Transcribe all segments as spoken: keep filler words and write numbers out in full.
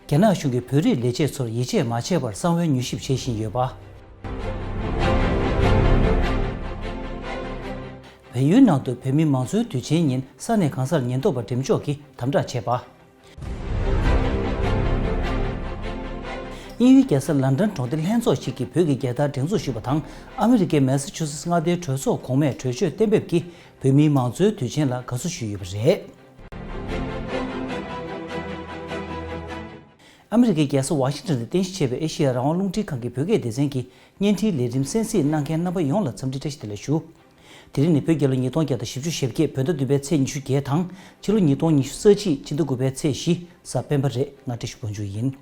རྒྱ་ནག་གཞུང་གིས་བོད་རིགས་ལས་བྱེད་ཚོར་ཡིད་ཆེས་མ་བྱས་པར་གསང་བའི་མྱུལ་ཞིབ་བྱེད་བཞིན་ཡོད་པ། བལ་ཡུལ་ནང་དུ་བོད་མིའི་མང་གཙོའི་དུས་ཆེན་ཉིན་ས་གནས་གང་སར་ཉེན་རྟོག་པ་འགྲེམས་འཇོག་གིས་དམ་དྲག་བྱས་པ། དབྱིན་ཡུལ་རྒྱལ་ས་ལན་ཌན་གྲོང་སྡེ་ལྷན་ཚོགས་ཤིག་གིས་བོད་ཀྱི་རྒྱལ་དར་སྒྲེང་འཛུགས་ཞུས་པ་དང་། ཨ་མི་རི་ཀའི་མེ་ས་ཆུ་སེ་ཊི་མངའ་སྡེའི་གྲོས་ཚོགས་གོང་མས་གྲོས་ཆོད་གཏན་འབེབས་ཀྱིས་བོད་མིའི་མང་གཙོའི་དུས་ཆེན་ལ་དགའ་བསུ་ཞུས་ཡོད་པ་རེད། ཨ་མི་རི་ཀའི་རྒྱལ་ས་ཝ་ཤིང་ཊོན་དུ་རྟེན་གཞི་བྱས་པའི་ཨེ་ཤེ་ཡ་རང་དབང་རླུང་འཕྲིན་ཁང་གི་བོད་སྐད་སྡེ་ཚན་གྱི་བརྙན་འཕྲིན་ལས་རིམ་གསན་གཟིགས་གནང་མཁན་རྣམ་པ་ཡོངས་ལ་འཚམས་འདྲི་བཀྲ་ཤིས་བདེ་ལེགས་ཞུ། དེ་རིང་ནི་བོད་རྒྱལ་ལོ་ཉིས་སྟོང་བརྒྱ་དང་བཞི་བཅུ་ཞེ་བརྒྱད་བོད་ཟླ་བདུན་པའི་ཚེས་ཉི་ཤུ་བརྒྱད་དང་། ཕྱི་ལོ་ཉིས་སྟོང་ཉི་ཤུ་རྩ་གཅིག་ཕྱི་ཟླ་དགུ་པའི་ཚེས་བཞི་གཟའ་སྤེན་པ་རེད། ང་བཀྲ་ཤིས་དབང་ཕྱུག་ཡིན།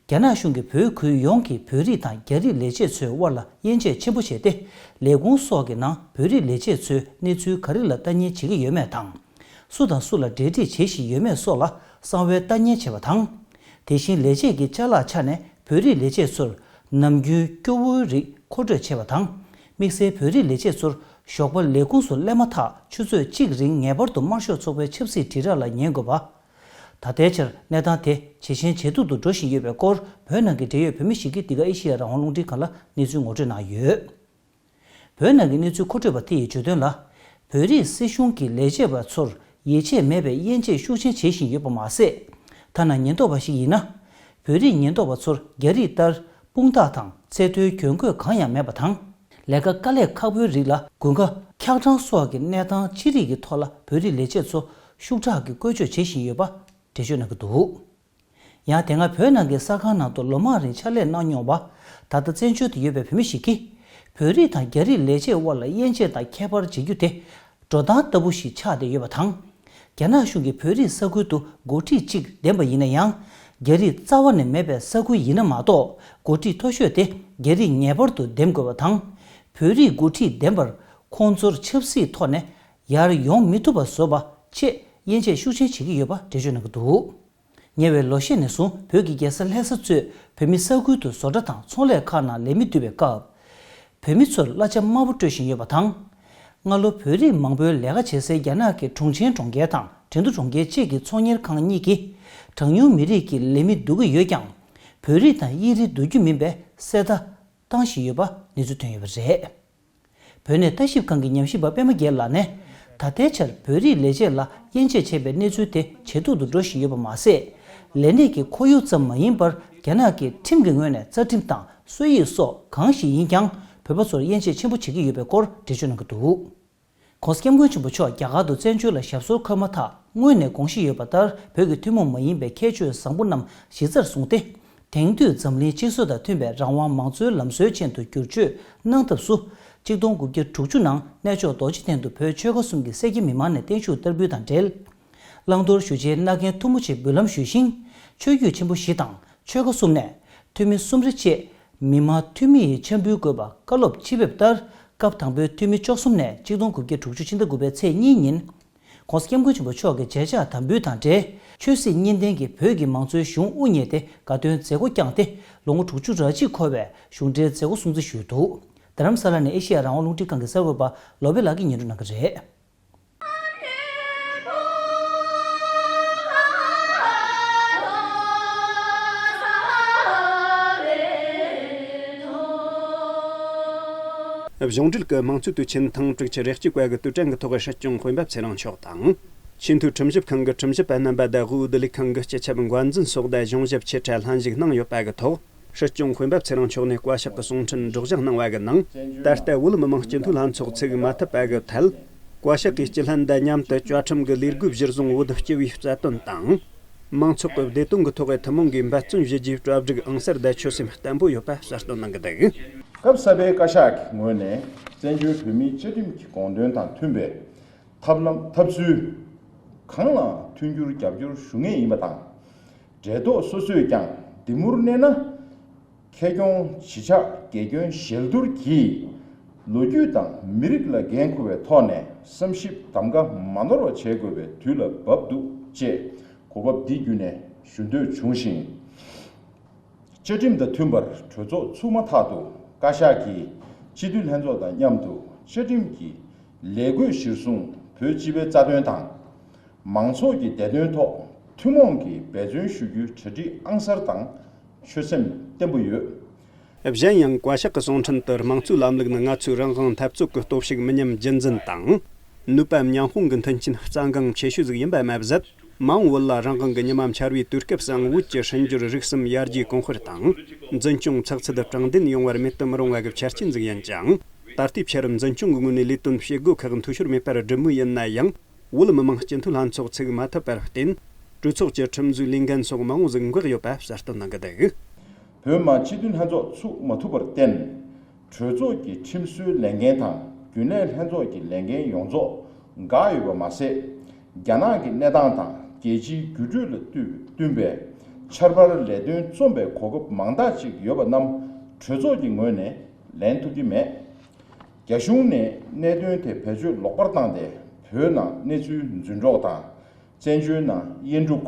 རྒྱ་ནག་གཞུང་གིས་བོད་ཁུལ་ཡོངས་ཀྱི་བོད་རིགས་དང་རྒྱ་རིགས་ལས་བྱེད་ཚོའི་དབར་ལ་དབྱེ་འབྱེད་ཆེན་པོ་བྱས་ཏེ། ལས་ཁུངས་སོགས་ཀྱི་ནང་བོད་རིགས་ལས་བྱེད་ཚོས་གནས་ཚུལ་ག་རེ་ལ་ལྟ་ཉན་བྱེད་ཀྱི་ཡོད་མེད་དང་། སུ་དང་སུ་ལ་འབྲེལ་འདྲིས་བྱེད་བཞིན་ཡོད་མེད་སོགས་ལ་གསང་བའི་ལྟ་ཉན་བྱས་པ་དང་། དེ་བཞིན་ལས་བྱེད་ཀྱི་ཅ་ལག་ཆ་ནས་བོད་རིགས་ལས་བྱེད་ཚོར་ནམ་རྒྱུན་སྐྱོ་བོའི་རིགས་མཁོ་སྤྲོད་བྱས་པ་དང་། དམིགས་བསལ་བོད་རིགས་ལས་བྱེད་ཚོར་ཞོགས་པ་ལས་ཁུངས་སུ་སླེབས་མ་ཐག་ཆུ་ཚོད་གཅིག་རིང་ངེས་པར་དུ་དམར་ཤོག་ཚོགས་པའི་ཆབ་སྲིད་དྲིལ་བསྒྲགས་ལ་ཉན་དགོས་པ། ད་ལྟའི་ཆར་གནས་སྟངས་དེ་ཇེ་ཞན་ཇེ་སྡུག་ཏུ་འགྲོ་བཞིན་ཡོད་པའི་སྐོར། བོད་ནང་གི་འབྲེལ་ཡོད་བོད་མི་ཞིག་གིས་འདི་ག་ཨེ་ཤེ་ཡ་རང་དབང་རླུང་འཕྲིན་ཁང་ལ་གནས་ཚུལ་ངོ་སྤྲོད་གནང་ཡོད། བོད་ནང་གི་གནས་ཚུལ་མཁོ་སྤྲོད་པ་དེ་ཡིས་བརྗོད་དོན་ལ། བོད་རིགས་སྲིད་གཞུང་གི་ལས་བྱེད་པ་ཚོར་ཡིད་ཆེས་མེད་པའི་དབྱེ་འབྱེད་ཤུགས་ཆེན་བྱེད་བཞིན་ཡོད་པ་མ་ཟད། ཐ་ན་ཉེན་རྟོག་པ་ཞིག་ཡིན་ན། བོད་རིགས་ཉེན་རྟོག་པ་ཚོར་རྒྱ་རིགས་ལྟར་དཔུང་རྟགས་དང་ཚད་མཐོའི་གྱོན་གོས་གང་ཡང་མེད་པ་དང་། ལས་ཀ་དཀའ་ལས་ཁག་པོའི་རིགས་ལ་དགུན་ཁ་འཁྱག་གྲང་སོགས་ཀྱི་གནས་སྟངས་ཅི་རིགས་ཀྱི་ཐོག་ལ་བོད་རིགས་ལས་བྱེད་ཚོ་ཤུགས་དྲག་གིས་བཀོལ་སྤྱོད་བྱེད་བཞིན་ཡོད་པ་འགྲེལ་བརྗོད་གནང་གི་འདུག། ཡང་དེ་སྔ་བོད་ནང་གི་གསར་ཁང་ནང་དུ་ལོ་མང་རིང་ཕྱག་ལས་གནང་མྱོང་བ། ད་ལྟ་བཙན་བྱོལ་དུ་ཡོད་པའི་བོད་མི་ཞིག་གིས། བོད་རིགས་དང་རྒྱ་རིགས་ལས་བྱེད་དབར་ལ་དབྱེ་འབྱེད་དང་ཁྱད་པར་འབྱེད་རྒྱུ་དེ། འགྲོ་སྟངས་ལྟ་བུ་ཞིག་ཆགས་བསྡད་ཡོད་པ་དང་། རྒྱ་ནག་གཞུང་གིས་བོད་རིགས་ས་ཁུལ་དུ་འགོ་ཁྲིད་ཅིག་འདེམས་པ་ཡིན་ན་ཡང་། རྒྱ་རིགས་རྩ་བ་ནས་མེད་པའི་ས་ཁུལ་ཡིན་ན་མ་གཏོགས། འགོ་ཁྲིད་མཐོ་ཤོས་དེ་རྒྱ་རིགས་ངེས་པར་དུ་འདེམས་དགོས་པ་དང་། བོད་རིགས་འགོ་ཁྲིད་འདེམས་པར་ཁོང་ཚོར་ཆབ་སྲིད་ཐོག་ནས་ཡར་ཡོང་མི་ཐུབ་པ་བཟོ་བ་ཆེད་དབྱེ་འབྱེད་ཤུགས་ཆེན་བྱེད་ཀྱི་ཡོད་པ་འགྲེལ་བརྗོད་གནང་གི་འདུག། ཉེ་བའི་ལོ་ཤས་ནས་བཟུང་བོད་ཀྱི་རྒྱལ་ས་ལྷ་ས་གཙོས་བོད་མི་ས་ཁུལ་དུ་བཟོ་གྲྭ་དང་ཚོང་ལས་ཁག་ནང་ལས་མི་བསྡུ་བའི་སྐབས། བོད་མི་ཚོར་གླ་ཆ་དམའ་པོ་སྤྲོད་བཞིན་ཡོད་པ་དང་། སྔ་ལོ་བོད་རིགས་མང་པོའི་ལས་ཀ་བྱེད་སའི་རྒྱ་ནག་གི་གྲོང་ཆེན་གྲོང་ཁྱེར་དང་ཁྲིན་ཏུ་གྲོང་ཁྱེར་བཅས་ཀྱི་ཚོང་གཉེར་ཁང་གཉིས་ཀྱིས་གྲངས་ཉུང་མི་རིགས་ཀྱི་ལས་མི་བསྡུ་གི་ཡོད་ཀྱང་། བོད་རིགས་དང་དབྱིན་རིགས་བསྡུ་རྒྱུ་མིན་པའི་གསལ་བརྡ་བཏང་བཞིན་ཡོད་པ་གནས་ཚུལ་ཐོན་ཡོད་པ་རེད། བོད་གནས་ལྟ་ཞིབ་ཁང་གི་ཉམས་ཞིབ་པ་པད་མ་རྒྱལ་ལགས་ནས། ད་ལྟའི་ཆར་བོད་རིགས་ལས་བྱེད་ལ་དབྱེ་འབྱེད་བྱས་པའི་གནས་ཚུལ་དེ་ཇེ་སྡུག་ཏུ་འགྲོ་བཞིན་ཡོད་པ་མ་ཟད། ལས་གནས་ཀྱི་ཁོར་ཡུག་ཙམ་མ་ཡིན་པར་རྒྱ་ནག་གི་ཁྲིམས་ཀྱི་ངོས་ནས་རྩ་ཁྲིམས་དང་སྲོལ་ཡིག་སོགས་གང་ཞིག་ཡིན་ཀྱང་བོད་པ་ཚོར་དབྱེ་འབྱེད་ཆེན་པོ་བྱེད་ཀྱི་ཡོད་པའི་སྐོར་འགྲེལ་བརྗོད་གནང་གི་འདུག། ྋགོང་ས་ྋསྐྱབས་མགོན་ཆེན་པོ་མཆོག་རྒྱ་གར་དུ་བཙན་བྱོལ་ལ་ཞབས་སོར་འཁོད་མ་ཐག་སྔོན་ནས་དགོངས་བཞེས་ཡོད་པ་ལྟར་བོད་ཀྱི་ཐུན་མོང་མ་ཡིན་པའི་ཁྱད་ཆོས་བཟང་པོ་རྣམས་གཞི་རྩར་བཟུང་སྟེ། དེང་དུས་འཛམ་གླིང་སྤྱི་སྲོལ་དང་མཐུན་པའི་རང་དབང་མང་གཙོའི་ལམ་སྲོལ་ཅན་དུ་བསྒྱུར་བཅོས་གནང་ཐབས་སུ། གཅིག་སྟོང་དགུ་བརྒྱ་དྲུག་ཅུ་ནང་གནས་མཆོག་རྡོ་རྗེ་གདན་དུ་བོད་ཆོལ་ཁ་གསུམ་གྱི་སེར་སྐྱ་མི་མང་ནས་བརྟན་བཞུགས་བསྟར་འབུལ་དང་འབྲེལ། བླང་དོར་ཞུ་བྱའི་མནའ་གན་ཐུ་མོ་ཆེ་འབུལ་ལམ་ཞུས་ཤིང་། ཆོས་བརྒྱུད་ཆེན་པོ་བཞི་དང་ཆོལ་ཁ་གསུམ་ནས་འཐུས་མི་གསུམ་རེ་བཅས་མི་མང་འཐུས་མི་ཡི་ཕྱག་འབུལ་དགོས་པ་བཀའ་སློབ་ཅི་ཕེབས་ལྟར། སྐབས་དང་པོའི་འཐུས་མི་བཅུ་གསུམ་ནས་གཅིག་སྟོང་དགུ་བརྒྱ་དྲུག་ཅུ་ཕྱི་ཟླ་དགུ་པའི་ཚེས་གཉིས་ཉིན། ྋགོང་ས་ྋསྐྱབས་མགོན་ཆེན་པོ་མཆོག་གི་མཇལ་ཕྱག་དམ་འབུལ་དང་འབྲེལ། ཆོས་སྲིད་གཉིས་ལྡན་གྱི་བོད་ཀྱི་མང་གཙོའི་གཞུང་དབུ་བརྙེས་ཏེ་དགའ་སྟོན་མཛད་སྒོ་བསྐྱངས་ཏེ། ལོ་ངོ་དྲུག་ཅུ་རེ་གཅིག་འཁོར་བའི་གཞུང་འབྲེལ་མཛད་སྒོ་སྲུང་བརྩི་ཞུས་འདུག། རྡ་རམ་ས་ལ་ནས་ཨེ་ཤེ་ཡ་རང་དབང་རླུང་འཕྲིན་ཁང་གི་གསར་འགོད་པ་ལོ་པེ་ལགས་ཀྱིས་སྙན་སྒྲོན་གནང་གི་རེད། གཞུང་འབྲེལ་གྱི་དམངས་གཙོའི་དུས་ཆེན་ཐེངས་དྲུག་ཅུ་རེ་གཅིག་པ་གི་དུས་དྲན་གྱི་ཐོག་སྲིད་སྐྱོང་སྤེན་པ་ཚེ་རིང་མཆོག་དང་། ཆེས་མཐོའི་ཁྲིམས་ཞིབ་ཁང་གི་ཁྲིམས་ཞིབ་པ་རྣམ་པ་དང་དབུས་བདེ་ལེགས་ཁང་གི་སྤྱི་ཁྱབ་འགན་འཛིན་སོགས་དང་གཞུང་ཞབས་ཆེ་ཕྲ་ལྷན་ཞུགས་གནང་ཡོད་པ་གི་ཐོག་སྲིད་སྐྱོང་སྤེན་པ་ཚེ་རིང་མཆོག་ནས་བཀའ་ཤག་གི་གསུང་འཕྲིན་སྒྲོག་སྦྱང་གནང་བ་གི་ནང་། ད་ལྟ་བོད་མི་མང་སྤྱི་འཐུས་ལྷན་ཚོགས་ཚུགས་མ་ཐུབ་པ་གི་ཐད། བཀའ་ཤག་གི་སྤྱི་ལྷན་དང་མཉམ་དུ་བཅའ་ཁྲིམས་ཀྱི་ལས་བགོས་གཞིར་བཟུང་བོད་སྤྱི་བའི་རྩ་དོན་དང་། མང་ཚོགས་ཀྱི་བདེ་དོན་གྱི་ཐོག་ཐུན་མོང་གིས་འབད་བརྩོན་ཞུ་རྒྱུའི་གྲ་སྒྲིག་ཨང་གསར་དང་ཆོད་སེམས་བརྟན་པོ་ཡོད་པ་གསལ་སྟོན་གནང་གི་འདུག། སྐབས་གསར་པའི་བཀའ་ཤག་གི་ངོས་ནས་བཙན་བྱོལ་བོད་མིའི་བཅའ་ཁྲིམས་ཀྱི་དགོངས་དོན་དང་མཐུན་པའི་ཐབས་ལམ་ཐབས་ཚུལ་གང་ལའང་མཐུན་འགྱུར་རྒྱབ་སྐྱོར་ཞུ་ངེས་ཡིན་པ་དང་། འབྲེལ་ཐོག་སོ་སོས་ཀྱང་འདི་མུར་གནས་ན། ཁེ་གྱོང་གཞིས་ཆགས་དགེ་སྐྱོན་ཞལ་བསྡུར་གྱིས་ ལོ་རྒྱུས་དང་མི་རིགས་ལ་འགན་འཁུར་བའི་ཐོག་ནས་བསམ་ཞིབ་གདམ་ག་མ་ནོར་བ་བྱེད་དགོས་པའི་དུས་ལ་བབ་འདུག་ཅེས་གོ་སྐབས་འདི་བརྒྱུད་ནས་ཞུ་འདོད་བྱུང་ཞིང་། བཅའ་ཁྲིམས་དང་མཐུན་པར་གྲོས་ཚོགས་ཚུགས་མ་ཐག་ཏུ་བཀའ་ཤག་གིས་སྤྱི་འཐུས་ལྷན་ཚོགས་དང་མཉམ་དུ་བཅའ་ཁྲིམས་ཀྱི་ལས་བགོས་གཞིར་བཟུང་བོད་སྤྱི་པའི་རྩ་དོན་དང་། མང་ཚོགས་ཀྱི་བདེ་དོན་ཐོག་ཐུན་མོང་གིས་འབད་བརྩོན་ཞུ་རྒྱུའི་གྲ་སྒྲིག་ཨང་གསར་དང་ཆོད་སེམས་བརྟན་པོ་ཡོད། གཞན་ཡང་བཀའ་ཤག་གི་གསུང་འཕྲིན་དུ་དམངས་གཙོའི་ལམ་ལུགས་ནི་ང་ཚོའི་རང་དབང་འཐབ་རྩོད་ཀྱི་སྟོབས་ཤུགས་མི་ཉམས་རྒྱུན་འཛིན་དང་། ནུས་པ་མཉམ་སྤུངས་ཀྱི་མཐུན་རྐྱེན་རྩ་འགངས་ཆེ་ཤོས་ཟིག་ཡིན་པ་མ་ཟད། མ་འོངས་བོད་ལ་རང་དབང་གི་ཉི་མ་འཆར་བའི་དུས་སྐབས་སུའང་བོད་ཀྱི་སྲིད་འབྱོར་རིག་གསུམ་ཡར་རྒྱས་གོང་སྤེལ་དང་། འཛིན་སྐྱོང་ཚགས་ཚུད་དྲང་བདེན་ཡོང་བར་མེད་དུ་མི་རུང་བ་གི་ཆ་རྐྱེན་ཟིག་ཡིན་ཅིང་། ད་ལྟའི་ཆར་འཛིན་སྐྱོང་གི་ངོས་ནས་ལས་དོན་བྱེད་སྒོ་ཁག་འཐུས་ཤོར་མེད་པར་སྒྲུབ་མུས་ཡིན་ན་ཡང་། བོད་མི་མང་སྤྱི་འཐུས་ལྷན་ཚོགས་ཚུགས་མ་ཐུབ་པར་བརྟེན། གྲོས་ཚོགས་ཀྱི་ཁྲིམས་བཟོའི་ལས་འགན་སོགས་མང་བོ་ཟིག་འགོག་ཡོད་པ་གསལ་སྟོན་གནང་གི་འདུག། བོད་མི་སྤྱི་འཐུས་ལྷན་ཚོགས་ཚུགས་མ་ཐུབ་པར་བརྟེན། གྲོས་ཚོགས་ཀྱི་ཁྲིམས་བཟོའི་ལས་འགན་དང་རྒྱུན་ལས་ལྷན་ཚོགས་ཀྱི་ལས་འགན་ཡོངས་རྫོགས་འགག་ཡོད་པ་མ་ཟད། རྒྱ་ནག་གི་གནས་སྟངས་དང་རྒྱལ་སྤྱིའི་འགྱུར་འགྲོས་ལ་བསྟུན་བསྟུན་པའི་འཆར་པར་ལས་དོན་རྩོམ་པའི་གོ་སྐབས་མང་དག་ཅིག་ཡོད་པ་རྣམས་གྲོས་ཚོགས་ཀྱི་ངོས་ནས་ལེན་ཐུབ་ཀྱི་མེད། རྒྱ་གཞུང་ནས་གནད་དོན་དེ་བེད་སྤྱོད་ལོག་པར་བཏང་སྟེ། བོད་ནང་གནས་ཚུལ་རྫུན་སྒྲོག་དང་། བཙན་བྱོལ་ནང་དབྱེན་དཀྲུག་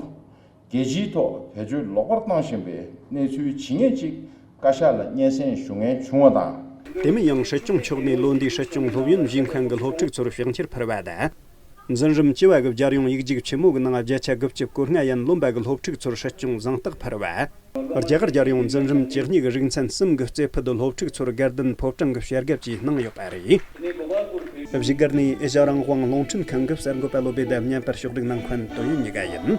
རྒྱལ་སྤྱིའི་ཐོག་བེད་སྤྱོད་ལོག་པར་བཏང་བཞིན་པའི་གནས་ཚུལ་ཇི་སྙེད་ཅིག་བཀའ་ཤག་ལ་སྙན་སེང་ཞུ་མཁན་བྱུང་བ་དང་། དེ་མིན་ཡང་སྲིད་སྐྱོང་མཆོག་ནས་ལོ་འདིའི་སྲིད་སྐྱོང་སློབ་ཡོན་བཞེས་མཁན་གྱི་སློབ་ཕྲུག་ཚོར་ཕྱག་འཁྱེར་ཕུལ་བ་དང་། འཛིན་རིམ་བཅུ་བ་གི་རྒྱལ་ཡོངས་ཡིག་རྒྱུགས་ཆེན་མོ་གི་ནང་བརྒྱ་ཆ་དགུ་བཅུ་གོ་ལྔ་ཡན་ལོན་པ་གི་སློབ་ཕྲུག་ཚོར་སྲིད་སྐྱོང་གཟེངས་རྟགས་ཕུལ་བ། རྒྱ་གར་རྒྱལ་ཡོངས་འཛིན་རིམ་བཅུ་གཉིས་ཀྱི་རིག་ཚན་གསུམ་གྱི་རྩེ་ཕུད་དུ་སློབ་ཕྲུག་ཚོར་དགའ་ལྡན་ཕོ་བྲང་གི་བྱ་དགའ་བཅས་གནང་ཡོད་པ་རེད། བཞུགས་སྒར་ནས་ཨེ་ཤ་ཡ་རང་དབང་རླུང་འཕྲིན་ཁང་གི་གསར་འགོད་པ་བློ་བདེ་ལྡན་བརྙན་པར་ཕྱོགས་བསྒྲིགས་གནང་མཁན་ཏོ་ཡོན་ཉི་དགའ་ཡིན།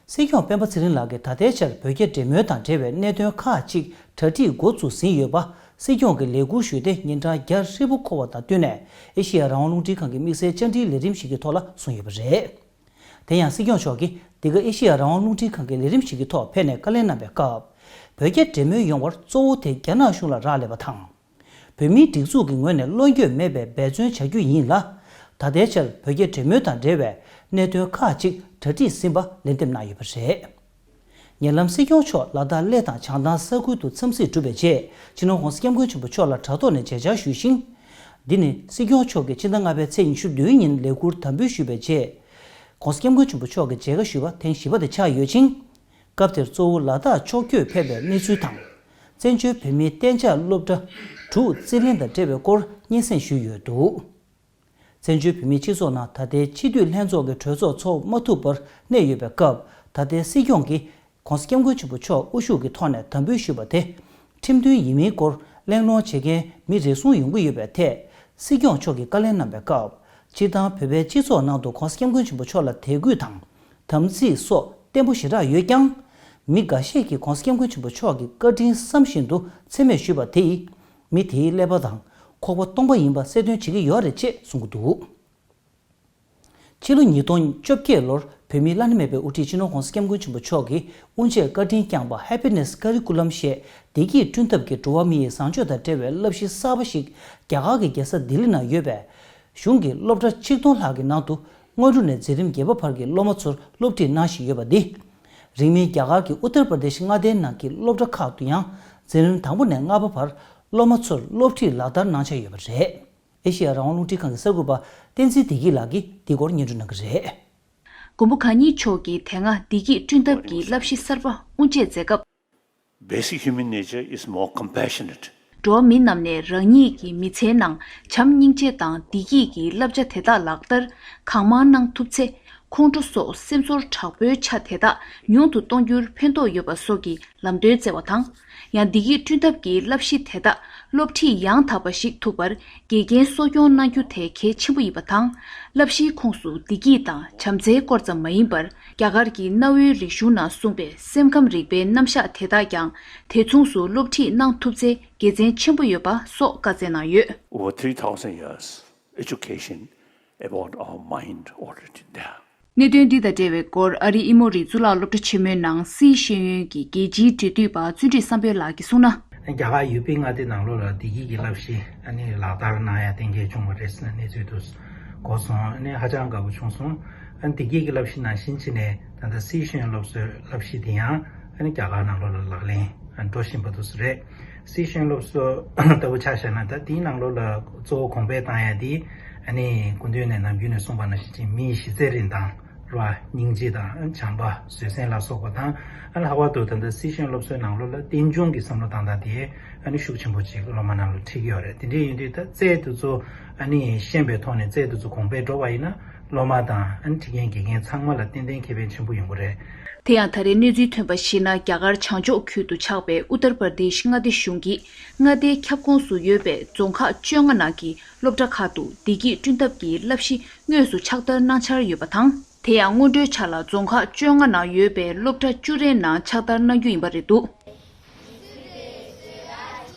སྲིད་སྐྱོང་སྤེན་པ་ཚེ་རིང་ལགས་ཀྱིས་ད་ལྟའི་ཆར་བོད་རྒྱ་འབྲེལ་མོལ་དང་འབྲེལ་བའི་གནད་དོན་ཁག་ཅིག་གྲ་སྒྲིག་འགོ་བཙུགས་ཟིན་ཡོད་པ། སྲིད་སྐྱོང་གིས་ལས་ཁུར་ཞུས་ཏེ་ཉིན་གྲངས་བརྒྱ་ཧྲིལ་པོ་འཁོར་བ་དང་བསྟུན་ནས་ཨེ་ཤེ་ཡ་རང་དབང་རླུང་འཕྲིན་ཁང་གི་དམིགས་བསལ་བཅར་འདྲིའི་ལས་རིམ་ཞིག་གི་ཐོག་ལ་གསུངས་ཡོད་པ་རེད། དེ་ཡང་སྲིད་སྐྱོང་མཆོག་གིས་འདི་ག་ཨེ་ཤེ་ཡ་རང་དབང་རླུང་འཕྲིན་ཁང་གི་ལས་རིམ་ཞིག་གི་ཐོག་ཕེབས་ནས་བཀའ་ལན་གནང་བའི་སྐབས། བོད་རྒྱ་འབྲེལ་མོལ་ཡོང་བར་གཙོ་བོ་དེ་རྒྱ་ནག་གཞུང་ལ་རག་ལས་པ་དང་། བོད་མིའི་སྒྲིག་འཛུགས་ཀྱི་ངོས་ནས་བློ་འགྱོད་མེད་པའི་འབད་བརྩོན་བྱ་རྒྱུ་ཡིན་ལ། ད་ལྟའི་ཆར་བོད་རྒྱ་འབྲེལ་མོལ་དང་འབྲེལ་བའི་གནད་དོན་ཁག་ཅིག་གྲ་སྒྲིག་ཟིན་པ་ལན་འདེབས་གནང་ཡོད་པ་རེད། ཉེ་ལམ་སྲིད་སྐྱོང་མཆོག་ལ་དྭགས་གླེ་དང་བྱང་ཐང་ས་ཁུལ་དུ་འཚམས་གཟིགས་གྲུབ་པའི་རྗེས། སྤྱི་ནོར་༸གོང་ས་༸སྐྱབས་མགོན་ཆེན་པོ་མཆོག་ལ་དྲ་ཐོག་ནས་མཇལ་བཅར་ཞུས་ཤིང་། འདི་ནི་སྲིད་སྐྱོང་མཆོག་གིས་ཕྱི་ཟླ་ལྔ་པའི་ཚེས་ཉི་ཤུ་བདུན་ཉིན་ལས་ཁུར་དམ་འབུལ་ཞུས་པའི་རྗེས། ༸གོང་ས་༸སྐྱབས་མགོན་ཆེན་པོ་མཆོག་གི་མཇལ་ཁ་ཞུས་པ་ཐེངས་བཞི་པ་དེ་ཆགས་ཡོད་ཅིང་། སྐབས་དེར་གཙོ་བོ་ལ་དྭགས་ཕྱོགས་བསྐྱོད་ཕེབས་པའི་གནས་ཚུལ་དང་། བཙན་བྱོལ་བོད་མིའི་གཏན་འཇགས་སློབ་གྲྭ་དྲུག་རྩིས་ལེན་དང་འབྲེལ་བའི་སྐོར་སྙན་སེང་ཞུས་ཡོད་འདུག། བཙན་བྱོལ་བོད་མིའི་སྤྱི་ཚོགས་ནང་ད་ལྟའི་སྤྱི་འཐུས་ལྷན་ཚོགས་ཀྱི་གྲོས་ཚོགས་ཚོགས་མ་ཐུབ་པར་གནས་ཡོད་པའི་སྐབས། ད་ལྟའི་སྲིད་སྐྱོང་གིས་༸གོང་ས་༸སྐྱབས་མགོན་ཆེན་པོ་མཆོག་དབུ་བཞུགས་ཀྱི་ཐོག་ནས་དམ་འབུལ་ཞུས་པ་དེ། ཁྲིམས་མཐུན་ཡིན་མིན་སྐོར་གླེང་སློང་བྱེད་མཁན་མི་རེ་ཟུང་ཡོང་གི་ཡོད་པའི་ཐད། སྲིད་སྐྱོང་མཆོག་གིས་བཀའ་ལན་གནང་བའི་སྐབས། སྤྱིར་བཏང་བོད་པའི་སྤྱི་ཚོགས་ནང་དུ་༸གོང་ས་༸སྐྱབས་མགོན་ཆེན་པོ་མཆོག་ལ་དད་གུས་དང་། དམ་ཚིག་སོགས་བརྟན་པོ་ཞེ་དྲག་ཡོད་ཀྱང་། མི་འགའ་ཤས་ཀྱིས་༸གོང་ས་༸སྐྱབས་མགོན་ཆེན་པོ་མཆོག་གི་བཀའ་དྲིན་བསམ་བཞིན་དུ་མཚན་སྨད་ཞུས་པ་དེ་ཡིས། མི་དེའི་ཀླད་པ་དང་ཁོག་པ་སྟོང་པ་ཡིན་པ་གསལ་སྟོན་བྱེད་ཀྱི་ཡོད་རེད་ཅེས་གསུང་གི་འདུག། ཕྱི་ལོ་ཉིས་སྟོང་བཅོ་བརྒྱད་ལོར་བོད་མིའི་བླ་ན་མེད་པའི་དབུ་ཁྲིད་སྤྱི་ནོར་༸གོང་ས་༸སྐྱབས་མགོན་ཆེན་པོ་མཆོག་གིས་དབུ་འབྱེད་བཀའ་དྲིན་བསྐྱངས་པ་Happiness Curriculum ཞེས་བདེ་སྐྱིད་བསྐྲུན་ཐབས་ཀྱི་འགྲོ་བ་མིའི་བཟང་སྤྱོད་དང་འབྲེལ་བའི་བསླབ་གཞི་གསར་པ་ཞིག་རྒྱ་གར་གྱི་རྒྱལ་ས་ལྡི་ལི་ནང་ཡོད་པའི་གཞུང་གི་སློབ་གྲྭ་ཆིག་སྟོང་ལྷག་གི་ནང་དུ་སྔོན་འགྲོ་ནས་འཛིན་རིམ་བརྒྱད་པ་བར་གྱི་སློབ་མ་ཚོར་སློབ་ཁྲིད་གནང་བཞིན་ཡོད་པ་འདི། རིང་མིན་རྒྱ་གར་གྱི་ཨུ་ཏར་པར་དེཤ་མངའ་སྡེའི་ནང་གི་སློབ་གྲྭ་ཁག་ཏུ་ཡང་འཛིན་རིམ་དང་པོ་ནས་ལྔ་པ་བར་སློབ་མ་ཚོར་སློབ་ཁྲིད་ལག་བསྟར་གནང་འཆར་ཡོད་པ་རེད། ཨེ་ཤེ་ཡ་རང་དབང་རླུང་འཕྲིན་ཁང་གི་གསར་འགོད་པ་བསྟན་འཛིན་བདེ་སྐྱིད་ལགས་ཀྱིས་འདི་སྐོར་སྙན་སྒྲོན་གནང་གི་རེད། མགོན་པོ་གང་ཉིད་མཆོག་གིས་དེ་སྔ་བདེ་སྐྱིད་བསྐྲུན་ཐབས་ཀྱི་བསླབ་གཞི་གསར་པ་དབུ་འབྱེད་མཛད་སྐབས། Basic human nature is more compassionate. འགྲོ་བ་མི་རྣམས་ནས་རང་ཉིད་ཀྱི་མི་ཚེའི་ནང་བྱམས་སྙིང་རྗེ་དང་བདེ་སྐྱིད་ཀྱི་བསླབ་བྱ་དེ་དག་ལག་བསྟར་གང་མང་གནང་ཐུབ་ཚེ། ཁོང་ཁྲོ་སོགས་སེམས་ཚོར་དྲག་པོའི་ཆ་དེ་དག་ཉུང་དུ་གཏོང་རྒྱུར་ཕན་ཐོགས་ཡོད་པ་སོགས་ཀྱི་ལམ་སྟོན་བསྩལ་བ་དང་། ཡང་བདེ་སྐྱིད་བསྐྲུན་ཐབས་ཀྱི་བསླབ་གཞི་དེ་དག་སློབ་ཁྲིད་ཡང་དག་པ་ཞིག་ཐུབ་པར་དགེ་རྒན་གསོ་སྐྱོང་གནང་རྒྱུ་དེ་གལ་ཆེན་པོ་ཡིན་པ་དང་། བསླབ་གཞིའི་ཁོངས་སུ་བདེ་སྐྱིད་དང་བྱམས་བརྩེའི་སྐོར་ཙམ་མ་ཡིན་པར། རྒྱ་གར་གྱི་གནའ་བོའི་རིག་གཞུང་ནང་གསུངས་པའི་སེམས་ཁམས་རིག་པའི་རྣམ་གཞག་དེ་དག་ཀྱང་དེ་མཚུངས་སུ་སློབ་ཁྲིད་གནང་ཐུབ་ཚེ་དགེ་མཚན་ཆེན་པོ་ཡོད་པ་སོགས་བཀའ་སྩལ་གནང་ཡོད། Over three thousand years, education about our mind already there. གནད་དོན་འདི་དང་འབྲེལ་བའི་སྐོར་ཨ་རིའི་ཨི་མོ་རི་གཙུག་ལག་སློབ་གྲྭ་ཆེན་མོའི་ནང་སིའི་ཤེས་ཡོན་གྱི་རྒྱལ་སྤྱིའི་འབྲེལ་མཐུད་པ་བརྩོན་འགྲུས་བསམ་འཕེལ་ལགས་ཀྱིས་གསུངས་ན། རྒྱ་གར་ཡུ་པི་མངའ་སྡེ་ནང་ལོགས་ལ་བདེ་སྐྱིད་ཀྱི་བསླབ་གཞི་ཨ་ནི་ལག་བསྟར་གནང་ཡ་གཏན་འཁེལ་བྱུང་བ་རེད་ཟེར་ནས་གནས་ཚུལ་དུ་གོ་སོང་། ཨ་ནི་ཧ་ཅང་དགའ་པོ་བྱུང་སོང་། ཨ་ནི་བདེ་སྐྱིད་ཀྱི་བསླབ་གཞི་ནང་བཞིན་བྱས་ནས་ད་ལྟ་སིའི་ཤེས་ཡོན་སློབ་གསོའི་བསླབ་གཞི་དེ་ཡང་ཨ་ནི་རྒྱ་གར་ནང་ལོགས་ལ་ལག་ལེན་འགྲོ་བཞིན་པ་དུ་རེད། སི་ཤེས་སློབ་གསོ་ལྟ་བུ་ཆ་བཞག་ན། ད་དེའི་ནང་ལོགས་ལ་གཙོ་བོ་གོང་འཕེལ་བཏང་ཡ་དེ། ཨ་ནི་སྐུ་མདུན་ནས་ནམ་རྒྱུན་ནས་གསུངས་པ་ནང་བཞིན་ཅིག་མིའི་གཞི་རྩའི་རིན་ཐང་རེད་བ། སྙིང་རྗེ་དང་བྱམས་པ། བཟོད་བསྲན་ལ་སོགས་པ་དང་། ཨ་ལྷག་པར་དུ་ད་ལྟ་སི་ཤེས་སློབ་གསོའི་ནང་ལོགས་ལ་རྟེན་འབྱུང་གི་བསམ་བློ་བཏང་སྟངས་དེ་ཨ་ནི་ཤུགས་ཆེན་པོ་ཅིག་སློབ་མ་ནང་ལ་འཁྲིད་ཀྱི་ཡོད་རེད། དེ་འདྲ་ཡིན་དུས་ད་རྩལ་དེ་ཚོ་ཨ་ནི་ཤེས་པའི་ཐོག་ནས་རྩལ་དེ་ཚོ་གོང་འཕེལ་འགྲོ་བ་ཡིན་ན། སློབ་མ་དང་ཨ་ནི་ཁྲིད་མཁན་དགེ་རྒན་ཚང་མ་ལ་ཏན་ཏན་ཁེ་ཕན་ཆེན་པོ་ཡོང་གི་རེད། དེ་ཡང་ད་རེས་གནས་ཚུལ་ཐོན་པར་གཞིགས་ན། རྒྱ་གར་བྱང་ཕྱོགས་ཁུལ་དུ་ཆགས་པའི་ཨུ་ཏར་པར་དེཤ་མངའ་སྡེ་གཞུང་གིས་མངའ་སྡེའི་ཁྱབ་ཁོངས་སུ་ཡོད་པའི་རྫོང་ཁག་བཅོ་ལྔ་ནང་གི་སློབ་གྲྭ་ཁག་ཏུ་བདེ་སྐྱིད་བསྐྲུན་ཐབས་ཀྱི་བསླབ་གཞི་དངོས་སུ་ཕྱག་བསྟར་གནང་འཆར་ཡོད་པ་དང་། དེ་ཡང་སྔོན་འགྲོའི་ཆ་ལ་རྫོང་ཁག་བཅོ་ལྔ་ནང་ཡོད་པའི་སློབ་གྲྭ་བཅུ་རེའི་ནང་ཕྱག་བསྟར་གནང་རྒྱུ་ཡིན་པ་རེད་འདུག།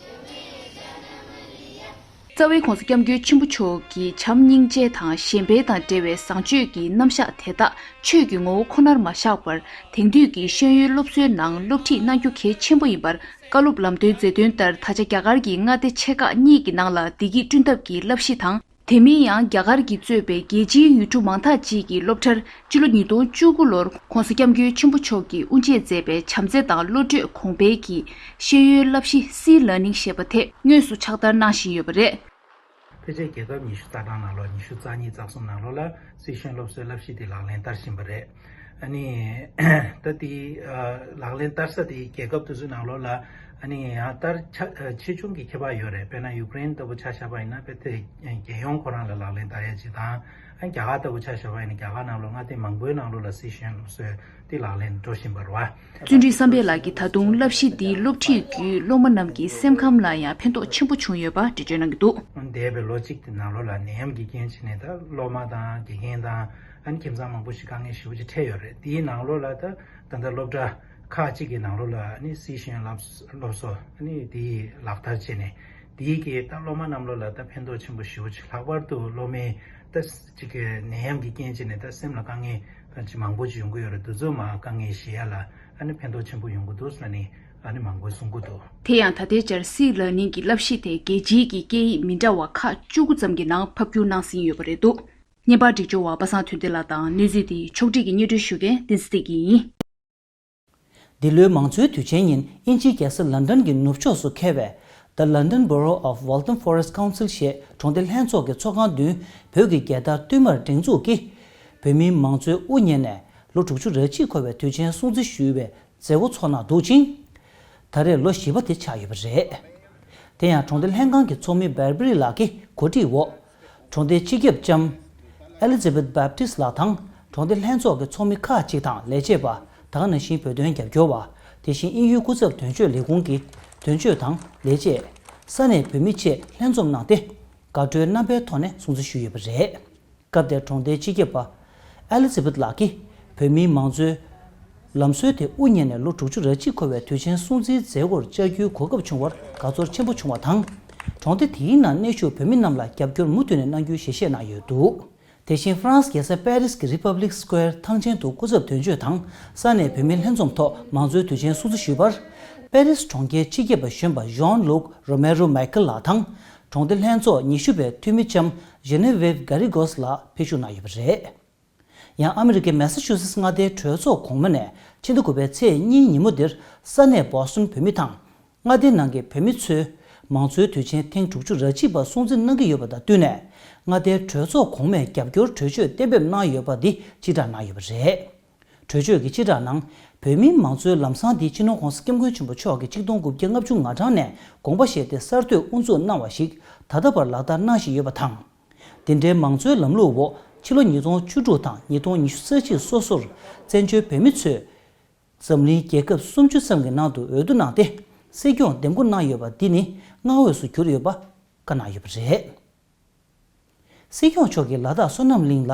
རྩ་བའི་༧གོང་ས་༧སྐྱབས་མགོན་ཆེན་པོ་མཆོག་གིས་བྱམས་སྙིང་རྗེ་དང་གཞན་ཕན་དང་འབྲེལ་བའི་བཟང་སྤྱོད་ཀྱི་རྣམ་གཞག་དེ་དག་ཆོས་ཀྱི་ངོ་བོ་ཁོ་ནར་མ་བཞག་པར། དེང་དུས་ཀྱི་ཤེས་ཡོན་སློབ་གསོའི་ནང་སློབ་ཁྲིད་གནང་རྒྱུ་གལ་ཆེན་པོ་ཡིན་པར། བཀའ་སློབ་ལམ་སྟོན་མཛད་དོན་ལྟར། ད་ཆ་རྒྱ་གར་གྱི་མངའ་སྡེ་ཆེ་ཁག་གཉིས་ཀྱི་ནང་ལ་བདེ་སྐྱིད་བསྐྲུན་ཐབས་ཀྱི་བསླབ་གཞི་དང་། དེ་མིན་ཡང་རྒྱ་གར་གྱིས་གཙོས་པའི་རྒྱལ་སྤྱིའི་ཡུལ་གྲུ་མང་དག་ཅིག་གི་སློབ་གྲྭར་སྤྱི་ལོ་ཉིས་སྟོང་བཅུ་དགུ་ལོར་༧གོང་ས་༧སྐྱབས་མགོན་ཆེན་པོ་མཆོག་གིས་དབུ་འབྱེད་མཛད་པའི་བྱམས་བརྩེ་དང་བློ་གྲོས་གོང་འཕེལ་གྱི་ཤེས་ཡོན་བསླབ་གཞི་སི་ལར་ནིང་ཞེས་པ་དེ་དངོས་སུ་ཕྱག་བསྟར་གནང་བཞིན་ཡོད་པ་རེད། ཕལ་ཆེར་རྒྱལ་ཁབ་ཉི་ཤུ་རྩ་གྲངས་ནང་ལོགས། ཉི་ཤུ་རྩ་གཉིས་རྩ་གསུམ་ནང་ལོགས་ལ་སི་ཤེས་སློབ་གསོའི་བསླབ་གཞི་དེ་ལག་ལེན་བསྟར་བཞིན་པ་རེད། ཨ་ནི་ད་དེ་ཨ་ལག་ལེན་བསྟར་ས་དེ་རྒྱལ་ཁབ་དེ་ཚོའི་ནང་ལོགས་ལ། ཨ་ནི་ཡང་ལྟར་ཆ་ཆེ་ཆུང་གི་ཁྱད་པར་ཡོད་རེད། དཔེར་ན་ཡུཀ་རེན་ལྟ་བུ་ཆ་བཞག་པ་ཡིན་ན། དཔེ་དེ་རྒྱལ་ཡོངས་ཁོ་རང་ལ་ལག་ལེན་བསྟར་ཡ་ཅིག་དང་། ཨ་རྒྱ་གར་ལྟ་བུ་ཆ་བཞག་པ་ཡིན་ན། རྒྱ་གར་ནང་ལོགས་མངའ་སྡེ་མང་པོའི་ནང་ལོགས་ལ་སི་ཤེས་སློབ་གསོ་དེ་ལག་ལེན་འགྲོ་བཞིན་པ་རེད་བ། བརྩོན་འགྲུས་བསམ་འཕེལ་ལགས་ཀྱིས་ད་དུང་བསླབ་གཞི་འདིའི་སློབ་ཁྲིད་བརྒྱུད་སློབ་མ་རྣམས་ཀྱི་སེམས་ཁམས་ལ་ཡང་ཕན་ཐོགས་ཆེན་པོ་བྱུང་ཡོད་པ་འགྲེལ་བརྗོད་གནང་གི་འདུག། འདས་པའི་ལོ་གཅིག་གི་ནང་ལོགས་ལ་ནད་ཡམས་ཀྱི་རྐྱེན་བྱས་ནས། ད་སློབ་མ་དང་དགེ་རྒན་དང་། ཨ་ནི་ཁྱིམ་ཚང་མང་པོ་ཞིག་དཀའ་ངལ་ཞེ་པོ་ཅིག་འཕྲད་ཡོད་རེད། དེའི་ནང་ལོགས་ལ་ད་ད་ལྟ་སློབ་གྲྭ་ཁག་ཅིག་གི་ནང་ལོགས་ལ་ཨ་ནི་སི་ཤེས་སློབ་སློབ་གསོ་ཨ་ནི་དེ་ལག་བསྟར་བྱས་ནས། དེའི་གི་ད་སློབ་མ་རྣམས་ལོགས་ལ་ད་ཕན་ཐོགས་ཆེན་པོ་ཞེ་པོ་ཅིག། ལྷག་པར་དུ་སློབ་མའི་ད་ཅིག་གི་ནད་ཡམས་ཀྱི་རྐྱེན་བྱས་ནས་ད་སེམས་ལ་དཀའ་ངལ་ད་ཅིག་མང་པོ་ཅིག་ཡོང་གི་ཡོད་རེད། དེ་ཚོ་མར་དཀའ་ངལ་ཞི་ཡ་ལ་ཨ་ནི་ཕན་ཐོགས་ཆེན་པོ་ཡོང་གི་འདུག་ཟེར་ནས་ཨ་ནི་མང་པོས་གསུང་གི་འདུག། དེ་ཡང་ད་ལྟའི་ཆར་སི་ལར་ནིང་གི་བསླབ་གཞི་དེ་རྒྱལ་སྤྱིའི་གི་སྐད་ཡིག་མི་འདྲ་བ་ཁག་བཅུ་དགུ་ཙམ་གྱི་ནང་ཕབ་བསྒྱུར་གནང་ཟིན་ཡོད་པ་རེད་འདུག། བརྙན་པར་སྒྲིག་སྦྱོར་བ་པ་སངས་དོན་ལྡན་ལགས་དང་། གནས་ཚུལ་དེ་ཕྱོགས་སྒྲིག་གིས་སྙན་སྒྲོན་ཞུ་མཁན་བསྟན་འཛིན་བདེ་སྐྱིད་ཡིན། འདི་ལོའི་མང་གཙོའི་དུས་ཆེན་ཉིན་དབྱིན་ཇིའི་རྒྱལ་ས་ལན་ཌན་གྱི་ནུབ་ཕྱོགས་སུ་འཁེལ་བའི་The London Borough of Waltham Forest Council ཞེས་གྲོང་སྡེ་ལྷན་ཚོགས་ཀྱི་ཚོགས་ཁང་མདུན། བོད་ཀྱི་རྒྱལ་དར་བསྟུད་མར་སྒྲེང་འཛུགས་ཀྱིས། བོད་མིའི་མང་གཙོའི་དབུ་བརྙེས་ནས་ལོ་དྲུག་ཅུ་རེ་གཅིག་འཁོར་བའི་དུས་ཆེན་སྲུང་བརྩི་ཞུ་བའི་མཛད་སྒོ་ཚོགས་གནང་འདུག་ཅིང་། ད་རེས་ལོ་བཞི་པ་དེ་ཆགས་ཡོད་པ་རེད། དེ་ཡང་གྲོང་སྡེ་ལྷན་ཁང་གི་ཚོགས་མི་བེར་བེ་རི་ལགས་ཀྱིས་གོ་སྒྲིག་འོག་གྲོང་སྡེ་སྤྱི་ཁྱབ་ལྕམ་ཨེ་ལི་ཛ་བེད་བྷེབ་ཏིས་ལགས་དང་། གྲོང་སྡེ་ལྷན་ཚོགས་ཀྱི་ཚོགས་མི་ཁག་ཅིག་དང་ལས་བྱེད་པ། ད་ག་ནང་བཞིན་བོད་དོན་རྒྱབ་སྐྱོར་བ། དེ་བཞིན་དབྱིན་ཡུལ་སྐུ་ཚབ་དོན་གཅོད་ལས་ཁུངས་ཀྱི་དོན་གཅོད་དང་ལས་བྱེད། ས་གནས་བོད་མི་བཅས་ལྷན་འཛོམས་གནང་སྟེ། དགའ་སྤྲོའི་རྣམ་པའི་ཐོག་ནས་སྲུང་བརྩི་ཞུས་ཡོད་པ་རེད། སྐབས་དེར་གྲོང་སྡེའི་སྤྱི་ཁྱབ་པ་ཨེ་ལི་ཛ་བེད་ལགས་ཀྱིས། བོད་མིའི་མང་གཙོའི་ལམ་སྲོལ་དེ་དབུ་བརྙེས་ནས་ལོ་དྲུག་ཅུ་རེ་གཅིག་འཁོར་བའི་དུས་ཆེན་སྲུང་བརྩིའི་མཛད་སྒོར་བཅར་རྒྱུའི་གོ་སྐབས་བྱུང་བར་དགའ་ཚོར་ཆེན་པོ་བྱུང་བ་དང་། གྲོང་སྡེ་དེའི་ནང་གནས་བཞུགས་བོད་མི་རྣམས་ལ་རྒྱབ་སྐྱོར་མུ་མཐུད་ནས་གནང་རྒྱུའི་ཞལ་བཞེས་གནང་ཡོད་འདུག། དེ་བཞིན་ཧྥ་རན་སི་རྒྱལ་ས་པེ་རིས་ཀྱི་རི་པབ་ལིག་སི་ཀོ་ཝེར་ཐང་ཆེན་དུ་སྐུ་ཚབ་དོན་གཅོད་དང་ས་གནས་བོད་མི་ལྷན་འཛོམས་ཐོག་མང་གཙོའི་དུས་ཆེན་སྲུང་བརྩི་ཞུས་པར། པེ་རིས་གྲོང་ཁྱེར་སྤྱི་ཁྱབ་པ་གཞོན་པ་ཇོན་ལུག་རོ་མེ་རོ་མའི་ཁེལ་ལགས་དང་། གྲོང་སྡེ་ལྷན་ཚོགས་ཉི་ཤུ་པའི་འཐུས་མི་ལྕམ་ཇེ་ནེ་ཝེབ་གྷ་རི་གོས་ལགས་ཕེབས་ཞུགས་གནང་ཡོད་པ་རེད། ཡང་ཨ་མི་རི་ཀའི་མེ་ས་ཆུ་སེ་ཊི་མངའ་སྡེའི་གྲོས་ཚོགས་གོང་མ་ནས་ཕྱི་ཟླ་དགུ་པའི་ཚེས་གཉིས་ཉིན་མོ་འདིར་ས་གནས་བོ་སི་ཊོན་བོད་མི་དང་། མངའ་སྡེ་ནང་གི་བོད་མི་ཚོས་མང་གཙོའི་དུས་ཆེན་ཐེངས་དྲུག་ཅུ་རེ་གཅིག་པ་སྲུང་བརྩི་གནང་གི་ཡོད་པ་དང་བསྟུན་ནས། མངའ་སྡེའི་གྲོས་ཚོགས་གོང་མས་རྒྱབ་སྐྱོར་གྲོས་ཆོད་གཏན་འབེབས་གནང་ཡོད་པ་འདི་སྤྱི་བསྒྲགས་གནང་ཡོད་པ་རེད། གྲོས་ཆོད་ཀྱི་སྤྱི་བསྒྲགས་ནང་། བོད་མིའི་མང་གཙོའི་ལམ་བཟང་འདི་སྤྱི་ནོར་༧གོང་ས་༧སྐྱབས་མགོན་ཆེན་པོ་མཆོག་གིས་ཆིག་སྟོང་དགུ་བརྒྱ་ལྔ་བཅུ་ང་གྲངས་ནས་དགོངས་པ་བཞེས་ཏེ་གསར་གཏོད་དབུ་འཛུགས་གནང་བ་ཞིག་ད་ལྟ་བར་ལག་བསྟར་གནང་བཞིན་ཡོད་པ་དང་། འདི་འདྲའི་མང་གཙོའི་ལམ་ལུགས་འོག་ཕྱི་ལོ་ཉིས་སྟོང་བཅུ་དྲུག་དང་ཉིས་སྟོང་ཉི་ཤུ་རྩ་གཅིག་སོ་སོར་བཙན་བྱོལ་བོད་མི་ཚོས་འཛམ་གླིང་རྒྱལ་ཁབ་སུམ་ཅུ་ཙམ་གྱི་ནང་དུ་འོས་བསྡུ་གནང་སྟེ་སྲིད་སྐྱོང་འདེམས་བསྐོ་གནང་ཡོད་པ་འདི་ནི་བསྔགས་འོས་སུ་གྱུར་ཡོད་པ་བཀའ་གནང་ཡོད་པ་རེད། སྲིད་སྐྱོང་མཆོག་གིས་ལ་དྭགས་བསོད་ནམས་གླིང་ལ་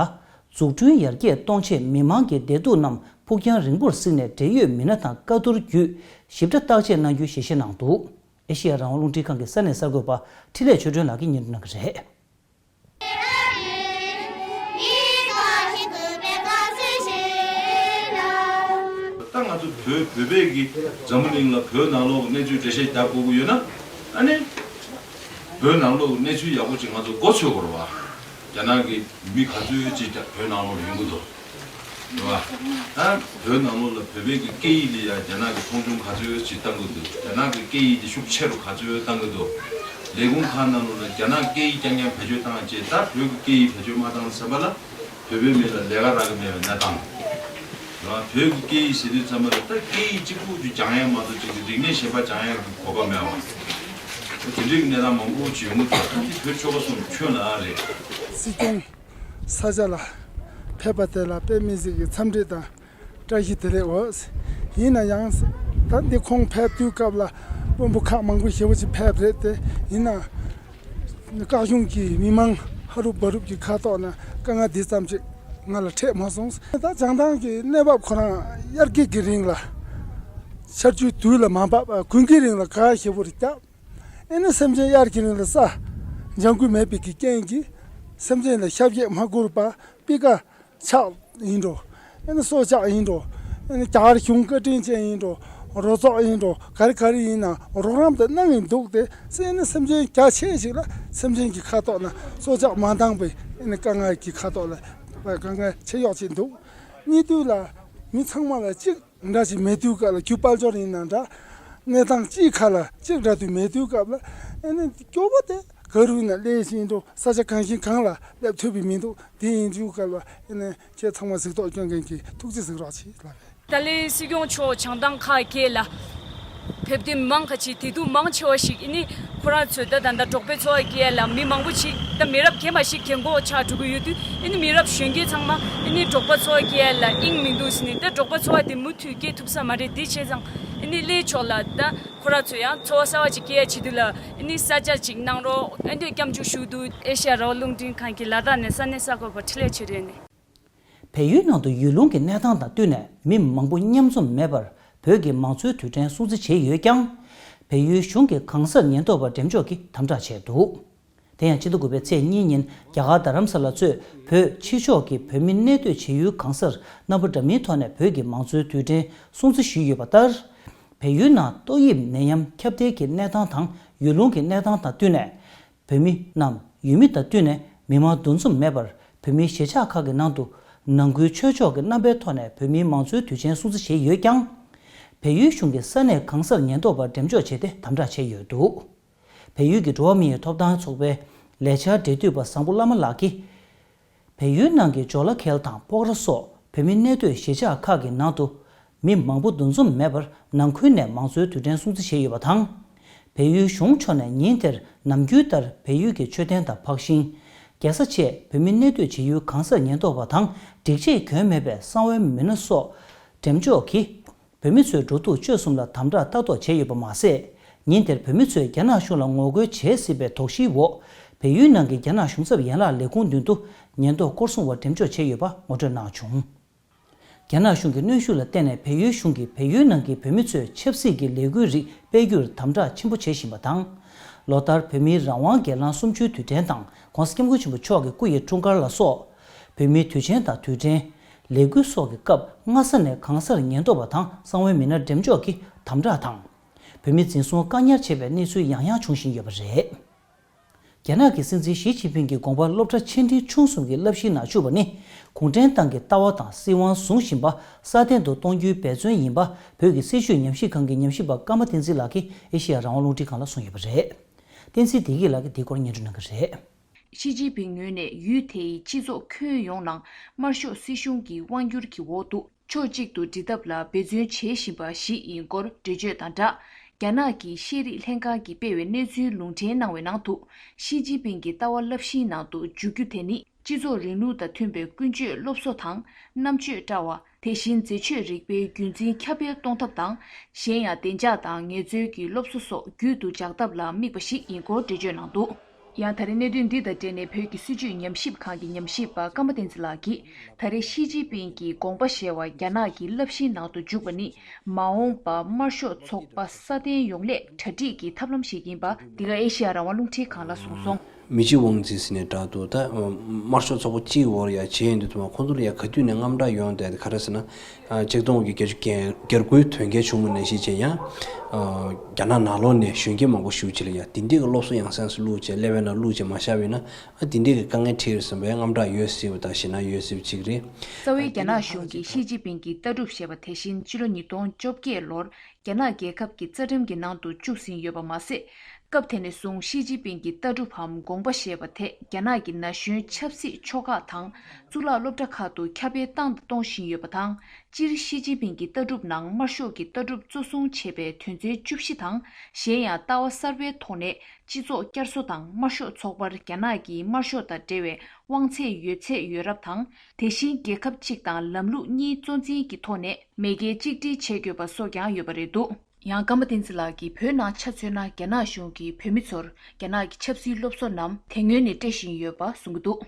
འཛུགས་སྐྲུན་ཡར་རྒྱས་གཏོང་ཆེད་མི་མང་གི་བདེ་སྡུག་རྣམས་ཕུགས་རྒྱང་རིང་པོར་གཟིགས་ནས་འབྲེལ་ཡོད་མི་སྣ་དང་བཀའ་བསྡུར་བརྒྱུད་ཞིབ་ཕྲ་བརྟག་དཔྱད་གནང་རྒྱུའི་ཞལ་བཞེས་གནང་འདུག། ཨེ་ཤེ་ཡ་རང་དབང་རླུང་འཕྲིན་ཁང་གི་ས་གནས་གསར་འགོད་པ་འཕྲིན་ལས་ཆོས་སྒྲོན་ལགས་ཀྱིས་སྙན་སྒྲོན་གནང་གི་རེད། ད་ང་ཚོ་བོད་བོད་པས་ཀྱི་འཛམ་བུ་གླིང་ལ་བོད་ནང་ལོགས་གནས་ཚུལ་འགྲེལ་བཤད་རྒྱག་དགོས་ཀྱི་ཡོད་ན། ཨ་ནི་བོད་ནང་ལོགས་གནས་ཚུལ་ཡག་པོ་ཅིག་ང་ཚོ་མགོ་ཚོས་དགོས་རེད་བ། རྒྱ་ནག་གི་མི་ག་ཚོད་ཅིག་བོད་ནང་ལོགས་ཡོང་གི་འདུག། རེད་བ། ད་བོད་ནང་ལོགས་ལ་བོད་པའི་གི་སྐད་ཡིག་ལ་ཡང་རྒྱ་ནག་གི་མཐོང་ཆུང་ག་ཚོད་ཅིག་བཏང་གི་འདུག་རྒྱ་ནག་གི་སྐད་ཡིག་དེ་ཤུགས་ཆེ་རུ་ག་ཚོད་བཏང་གི་འདུག་ལས་ཁུངས་ཁག་ནང་ལོགས་ལ་རྒྱ་ནག་སྐད་ཡིག་རྐྱང་རྐྱང་བེད་སྤྱོད་བཏང་བྱས། ད་བོད་ཀྱི་སྐད་ཡིག་བེད་སྤྱོད་མ་བཏང་བསམ་པ་ལ་བོད་པའི་མི་ལ་ལས་ཀ་རག་གི་མེད་པའི་གནས་སྟངས། རེད་བ། བོད་ཀྱི་སྐད་ཡིག་ཟེར་དུས་ཙམ་པ་ལ་ད་སྐད་ཡིག་གཅིག་པུ་ཅིག་སྦྱང་ཡ་མ་གཏོགས་ཅིག་གི་རིག་གནས་གཞན་པ་སྦྱང་ཡ་གི་གོ་སྐབས་མེད་པ། དེ་འདྲའི་གནས་སྟངས་མང་པོ་ཅིག་ཡོང་གི་འདུག་ད་འདི་བོད་ཆོལ་ཁ་གསུམ་ཁྱོན་ལ་ཨ་རེད། སྲིད་སྐྱོང་ས་ཆ་ལ་ཕེབས་པ་དེ་ལ་དཔེ་མི་སྲིད་ཀྱི་འཚམས་འདྲི་དང་བཀྲ་ཤིས་བདེ་ལེགས་འོ། ཡིན་ན་ཡང་ད་འདི་ཁོང་ཕེབས་དུས་སྐབས་ལ་དཔོན་པོ་ཁག་མང་པོ་ཞེ་པོ་ཅིག་ཕེབས་རེད་དེ། ཡིན་ན་བཀའ་གཞུང་གི་མི་མང་ཧ་རུབ་བ་རུབ་ཀྱི་ཁ་ཐོག་ན་དཀའ་ངལ་འདི་ཙམ་ཅིག་ང་ལ་འཕྲད་མ་སོང་། ད་བྱང་ཐང་གི་གནས་བབ་ཁོ་རང་དབྱར་སྐྱིད་ཀྱི་རིང་ལ་ཆར་ཆུ་དུས་ལ་མ་འབབ་པ། དགུན་གྱི་རིང་ལ་གངས་ཞེ་པོ་རེ་རྒྱབ། ཨེ་ནི་སེམས་ཅན་དབྱར་གྱི་རིང་ལ་ས་ལྗང་ཁུ་མེད་པའི་གི་རྐྱེན་གྱིས་སེམས་ཅན་ལ་ཤ་བཞེས་མ་དགོས་པ་པི་ཀ་ཆག་ཡིན་འགྲོ། ཨེ་ནི་སྲོག་ཆགས་ཡིན་འགྲོ། ཨེ་ནི་རྒྱ་གར་གཞུང་བཀའ་དྲིན་ཅན་ཡིན་འགྲོ། རོ་ཙོག་ཡིན་འགྲོ། ག་རེ་ག་རེ་ཡིན་ན་རོགས་རམ་དེ་གནང་གིན་འདུག་སྟེ། ཨེ་ནི་སེམས་ཅན་རྒྱ་ཆེ་ཞིག་ལ་སེམས་ཅན་གྱི་ཁ་ཐོག་ན་སྲོག་ཆགས་མ་འདང་པའི་ཨེ་ནི་དཀའ་ངལ་གྱི་ཁ་ཐོག་ལ་དཀའ་ངལ་ཆེ་ཡོག་ཅིག་འདུག་གཉིས་དུས་ལ་མི་ཚང་མ་ལ་གཅིག་འདྲ་ཞིག་མེད་དུས་སྐབས་ལ་རྒྱུ་དཔལ་འབྱོར་ཡིན་ན་འདྲ། གནས་སྟངས་གཅིག་ཁ་ལ་གཅིག་འདྲ་དུ་མེད་དུས་སྐབས་ལ་ཨེ་ནི་སྐྱོ་པོ་དེ་ག་རུ་ཡིན་ན་སླེབས་ཤིང་འགྲོ། ས་ཆ་གང་ཞིག་གང་ལ་སླེབས་ཐུབ་པའི་མི་འདུག་དེ་ཡིན་དུས་སྐབས་ལ་ཨེ་ནི་ཁྱེད་ཚང་མ་གཟིགས་རྟོག་སྐྱོན་མཁན་གྱི་ཐུགས་རྗེ་གཟིགས་རོགས་བྱེད་ལབ་པས། ད་ལན་སྲིད་སྐྱོང་མཆོག་བྱང་ཐང་ཁག་བརྒྱད་ལ་ཕེབས་དུས་མང་ཁ་ཅིག་དེ་དུས་མང་ཆེ་བ་ཞིག་ཨེ་ནི་ཁོ་རང་ཚོས་ད་ད་ལྟ་འབྲོག་པའི་འཚོ་བ་སྐྱེལ་ཡ་ལ་མི་མང་པོ་ཅིག་ད་མི་རབས་རྗེས་མ་ཞིག་རྒན་གོག་ཆགས་འགྲོ་གི་ཡོད་དུས། ཨེ་ནི་མི་རབས་གཞོན་སྐྱེས་ཚང་མ་ཨེ་ནི་འབྲོག་པ་འཚོ་བ་སྐྱེལ་ཡ་ལ་དབྱིངས་མི་འདུག་ཟེར་ནས། ད་འབྲོག་པ་འཚོ་བ་དེ་མུ་མཐུད་སྐྱེལ་ཐུབ་ས་མ་རེད། དེ་བྱས་ཙང་ཨེ་ནི་སླེ་ཕྱོགས་ལ་ད་ཁོ་རང་ཚོ་ཡང་འཚོ་བ་གསར་བ་ཅིག་སྐྱེལ་ཡ་བྱེད་དུས་ལ་ཨེ་ནི་ས་ཆ་ཅིག་གནང་རོགས་ཨེ་འདོད་སྐྱབས་འཇུག་ཞུ་འདུག་ཨེ་ཤ་ཡ་རང་དབང་རླུང་འཕྲིན་ཁང་གི་ལ་དྭགས་ནས་ས་གནས་གསར་འགོད་པ་འཕྲིན་ལས་ཆོས་སྒྲོན་ནས། བལ་ཡུལ་ནང་དུ་ཡུལ་ལུང་གི་གནས་སྟངས་དང་བསྟུན་ནས་མི་མང་པོ་མཉམ་འཛོམས་མེད་པར་བོད་ཀྱི་མང་གཙོའི་དུས་དྲན་སྲུང་བརྩི་བྱས་ཡོད་ཀྱང་། བལ་ཡུལ་གཞུང་གི་གང་སར་ཉེན་རྟོག་པ་འགྲེམས་འཇོག་གིས་དམ་དྲག་བྱས་འདུག་དེ་ཡང་ཕྱི་ཟླ་དགུ་པའི་ཚེས་གཉིས་ཉིན་རྒྱ་གར་རྡ་རམ་ས་ལ་གཙོས་བོད་ཕྱི་ཕྱོགས་ཀྱི་བོད་མི་གནས་སྡོད་བྱེད་ཡུལ་གང་སར་རྣམ་པ་འདྲ་མིན་ཐོག་ནས་བོད་ཀྱི་མང་གཙོའི་དུས་དྲན་སྲུང་བརྩི་ཞུས་ཡོད་པ་ལྟར། བལ་ཡུལ་ནང་ཏོག་དབྱིབས་ནད་ཡམས་ཁྱབ་གདལ་གྱི་གནས་སྟངས་དང་ཡུལ་ལུང་གི་གནས་སྟངས་དང་བསྟུན་ནས། བོད་མི་རྣམས་ཡུལ་མི་དང་བསྟུན་ནས་མི་མང་འདུ་འཛོམས་མེད་པར་བོད་མིའི་གཞིས་ཆགས་ཁག་གི་ནང་དུ་ནང་ཁུལ་ཆོས་ཕྱོགས་ཀྱི་རྣམ་པའི་ཐོག་ནས་བོད་མིའི་མང་གཙོའི་དུས་ཆེན་སྲུང་བརྩི་བྱས་ཡོད་ཀྱང་། བལ་ཡུལ་གཞུང་གིས་ས་གནས་གང་སར་ཉེན་རྟོག་པ་འགྲེམས་འཇོག་བྱས་ཏེ་དམ་དྲག་བྱས་ཡོད་འདུག་བལ་ཡུལ་གྱི་འགྲོ་བ་མིའི་ཐོབ་ཐང་ཚོགས་པའི་ལས་འཆར་འབྲེལ་མཐུད་པ་བཟང་པོ་བླ་མ་ལགས་ཀྱིས། བལ་ཡུལ་ནང་གི་ཇོ་ལ་ཁེལ་དང་སྤོག་ར་སོགས་བོད་མི་གནས་སྡོད་གཞིས་ཆགས་ཁག་གི་ནང་དུ་མི་མང་པོ་འདུ་འཛོམས་མེད་པར་ནང་ཁུལ་ནས་མང་གཙོའི་དུས་དྲན་སྲུང་བརྩི་བྱས་ཡོད་པ་དང་། བལ་ཡུལ་གཞུང་ཕྱོགས་ནས་ཉིན་དེར་ནམ་རྒྱུན་ལྟར་བལ་ཡུལ་གྱི་མཆོད་རྟེན་དང་འཕགས་ཤིང་། རྒྱལ་ས་བཅས་བོད་མི་གནས་སྡོད་བྱེད་ཡུལ་གང་སར་ཉེན་རྟོག་པ་དང་སྒྲིག་ཆས་གྱོན་མེད་པའི་གསང་བའི་མི་སྣ་སོགས་འགྲེམས་འཇོག་གིས། བོད་མི་ཚོའི་འགྲོ་འདུག་སྤྱོད་གསུམ་ལ་དམ་དྲག་ལྟ་རྟོག་བྱས་ཡོད་པ་མ་ཟད། ཉིན་དེར་བོད་མི་ཚོས་རྒྱ་ནག་གཞུང་ལ་ངོ་རྒོལ་བྱེད་སྲིད་པའི་དོགས་གཞིའི་འོག་བལ་ཡུལ་ནང་གི་རྒྱ་ནག་གཞུང་ཚབ་ཡན་ལག་ལས་ཁུངས་མདུན་དུ་ཉེན་རྟོག་སྐོར་སྲུང་བ་འགྲེམས་འཇོག་བྱས་ཡོད་པ་ངོ་སྤྲོད་གནང་བྱུང་། རྒྱ་ནག་གཞུང་གི་གནོན་ཤུགས་ལ་བརྟེན་ནས་བལ་ཡུལ་གཞུང་གིས་བལ་ཡུལ་ནང་གི་བོད་མི་ཚོས་ཆབ་སྲིད་ཀྱི་ལས་འགུལ་རིགས་སྤེལ་རྒྱུར་དམ་དྲག་ཆེན་པོ་བྱེད་བཞིན་པ་དང་། ལོ་ལྟར་བོད་མིའི་རང་དབང་སྒེར་ལངས་གསུམ་བཅུའི་དུས་དྲན་དང་༧གོང་ས་༧སྐྱབས་མགོན་ཆེན་པོ་མཆོག་གི་སྐུ་ཡི་འཁྲུངས་སྐར་ལ་སོགས། བོད་མིའི་དུས་ཆེན་དང་དུས་དྲན། ལས་འགུལ་སོགས་ཀྱི་སྐབས་སྔ་ས་ནས་གང་སར་ཉེན་རྟོག་པ་དང་གསང་བའི་མི་སྣ་འགྲེམས་འཇོག་གིས་དམ་དྲག་དང་། བོད་མི་འཛིན་བཟུང་བཀག་ཉར་བྱེད་པའི་གནས་ཚུལ་ཡང་ཡང་བྱུང་བཞིན་ཡོད་པ་རེད། རྒྱ་ནག་གི་སྲིད་འཛིན་ཞི་ཅིན་ཕིང་གི་དགོངས་པ་སློབ་གྲྭ་ཆེ་འབྲིང་ཆུང་གསུམ་གྱི་བསླབ་གཞིའི་ནང་བཅུག་པ་ནི། གུང་ཁྲན་ཏང་གི་ལྟ་བ་དང་སྲིད་དབང་བཟུང་བཞིན་པ་སྲ་བརྟན་དུ་གཏོང་རྒྱུའི་འབད་བརྩོན་ཡིན་པ། བོད་ཀྱི་སྲིད་བྱུས་ཉམས་ཞིབ་ཁང་གི་ཉམས་ཞིབ་པ་ཀརྨ་བསྟན་འཛིན་ལགས་ཀྱིས་ཨེ་ཤེ་ཡ་རང་དབང་རླུང་འཕྲིན་ཁང་ལ་གསུངས་ཡོད་པ་རེད། བསྟན་འཛིན་བདེ་སྐྱིད་ལགས་ཀྱིས་འདིའི་སྐོར་སྙན་སྒྲོན་གནང་གི་རེད། ཞི་ཅིན་ཕིང་ངོས་ནས་ཡུལ་དེའི་སྤྱི་ཚོགས་ཁྱོན་ཡོངས་ནང་དམར་ཤོག་སྲིད་གཞུང་གི་དབང་སྒྱུར་གྱི་འོག་ཏུ་ཕྱོགས་གཅིག་ཏུ་འགྲིལ་ཐབས་ལ་འབད་བརྩོན་བྱེད་བཞིན་པ་ཞིག་ཡིན་སྐོར་འགྲེལ་བརྗོད་དང་སྦྲགས། རྒྱ་ནག་གི་ཤེས་རིག་ལྷན་ཁང་གིས་སྤེལ་བའི་གནས་ཚུལ་ལུང་འདྲེན་གནང་བའི་ནང་དུ། ཞི་ཅིན་ཕིང་གི་ལྟ་བ་བསླབ་གཞིའི་ནང་དུ་འཇུག་རྒྱུ་དེ་ནི། སྤྱི་ཚོགས་རིང་ལུགས་དང་མཐུན་པའི་ཀུན་སྤྱོད་སློབ་གསོ་དང་། རྣམ་དཔྱོད་བཀྲ་བ། དེ་བཞིན་མཛེས་དཔྱོད་རིག་པའི་རྒྱུན་འཛིན་ཁྱབ་སྤེལ་གཏོང་ཐབས་དང་། གཞན་ཡང་བདེ་འཇགས་དང་ངལ་རྩོལ་གྱི་སློབ་གསོ་སོགས་རྒྱུད་དུ་འཇགས་ཐབས་ལ་དམིགས་པ་ཞིག་ཡིན་སྐོར་འགྲེལ་བརྗོད་གནང་འདུག་ཡང་ད་རེས་གནད་དོན་འདི་དང་འབྲེལ་ནས་བོད་ཀྱི་སྲིད་བྱུས་ཉམས་ཞིབ་ཁང་གི་ཉམས་ཞིབ་པ་ཀརྨ་བསྟན་འཛིན་ལགས་ཀྱིས། ད་རེས་ཞི་ཅིན་ཕིང་གི་དགོངས་པ་བཞེས་པ་རྒྱ་ནག་གི་བསླབ་གཞིའི་ནང་དུ་འཇུག་པ་ནི། མ་འོངས་པར་དམར་ཤོག་ཚོགས་པ་སྲ་བརྟན་ཡོང་སླད་གྲ་སྒྲིག་གི་ཐབས་ལམ་ཞིག་ཡིན་པ། འདི་ག་ཨེ་ཤེ་ཡ་རང་དབང་རླུང་འཕྲིན་ཁང་ལ་གསུངས་སོང་། མི་ཅི་ཝང་ཙི་ཟེར་ནས་བསྒྲགས་འདུག་ད་དམར་ཤོག་ཚོགས་པ་གཅིག་འོག་ལ་ཡ་བྱས་ཡོང་དུས་ཙམ་པ་ཁོང་ཚོ་ལ་ཡ་ག་དུས་ནས་དངངས་སྐྲག་ཡོང་བསྡད་དེ་ག་རེ་ཟེར་ན། ཆིག་སྟོང་དགུ་བརྒྱ་བརྒྱད་ཅུ་གྱ་དགུའི་དོན་རྐྱེན་བྱུང་བ་ནང་བཞིན་བྱས་ཡང་། རྒྱ་ནག་ནང་ལོགས་ནས་གཞོན་སྐྱེས་མང་པོ་ཞེ་པོ་ཅིག་ལ་ཡ་དེ་འདྲའི་གི་སློབ་གསོ་ཡང་སེ་ཡང་སེ་བླུགས་བྱས་ཀླད་པའི་ནང་བླུགས་བྱས་མ་བཞག་པ་ཡིན་ན། ཨ་དེ་འདྲའི་གི་དཀའ་ངལ་འཕྲད་ཡོད་བསམ་པའི་དངངས་སྐྲག་ཡོད་སྲིད་པ་དང་ཞེད་སྣང་ཡོད་སྲིད་པ་ཅིག་རེད། རྩ་བའི་རྒྱ་ནག་གཞུང་གིས་ཞི་ཅིན་ཕིང་གི་ལྟ་གྲུབ་ཞེས་པ་དེ་བཞིན་ཕྱི་ལོ་ཉིས་སྟོང་བཅོ་བརྒྱད་ལོར་རྒྱ་ནག་རྒྱལ་ཁབ་ཀྱི་རྩ་ཁྲིམས་ཀྱི་ནང་དུ་བཅུག་ཟིན་ཡོད་པ་མ་ཟད། སྐབས་དེ་ནས་བཟུང་ཞི་ཅིན་ཕིང་གི་ལྟ་གྲུབ་བམ་དགོངས་པ་ཞེས་པ་དེ་རྒྱ་ནག་གི་ན་གཞོན་ཆབ་སྲིད་ཕྱོགས་ཁག་དང་གཙུག་ལག་སློབ་གྲྭ་ཁག་ཏུ་ཁྱབ་སྤེལ་བཏང་དང་གཏོང་བཞིན་ཡོད་པ་དང་། སྤྱིར་ཞི་ཅིན་ཕིང་གི་ལྟ་གྲུབ་ནང་དམར་ཤོག་གི་ལྟ་གྲུབ་གཙོ་བཟུང་བྱས་པའི་དོན་ཚན་བཅུ་བཞི་དང་། གཞན་ཡང་ལྟ་བ་གསར་པའི་ཐོག་ནས་སྤྱི་ཚོགས་བསྐྱར་གསོ་དང་དམར་ཤོག་ཚོགས་པར་རྒྱ་ནག་གི་དམར་ཤོག་དང་འབྲེལ་བའི་དབང་ཚད་ཡོད་ཚད་ཡོད་རབས་དང་། དེ་བཞིན་རྒྱལ་ཁབ་གཅིག་དང་ལམ་ལུགས་གཉིས་གཙོ་འཛིན་གྱི་ཐོག་ནས་མེས་རྒྱལ་གཅིག་སྒྲིལ་བྱེད་དགོས་པ་སོགས་ཀྱང་ཡོད་པ་རེད་འདུག་ཡང་ཀརྨ་བསྟན་འཛིན་ལགས་ཀྱིས་བོད་ནང་ཆ་མཚོན་ན་རྒྱ་ནག་གཞུང་གིས་བོད་མི་ཚོར་རྒྱ་ནག་གི་ཆབ་སྲིད་སློབ་གསོ་རྣམས་དེ་སྔོན་ནས་སྤྲད་བཞིན་ཡོད་པ་གསུངས་ཀྱི་འདུག་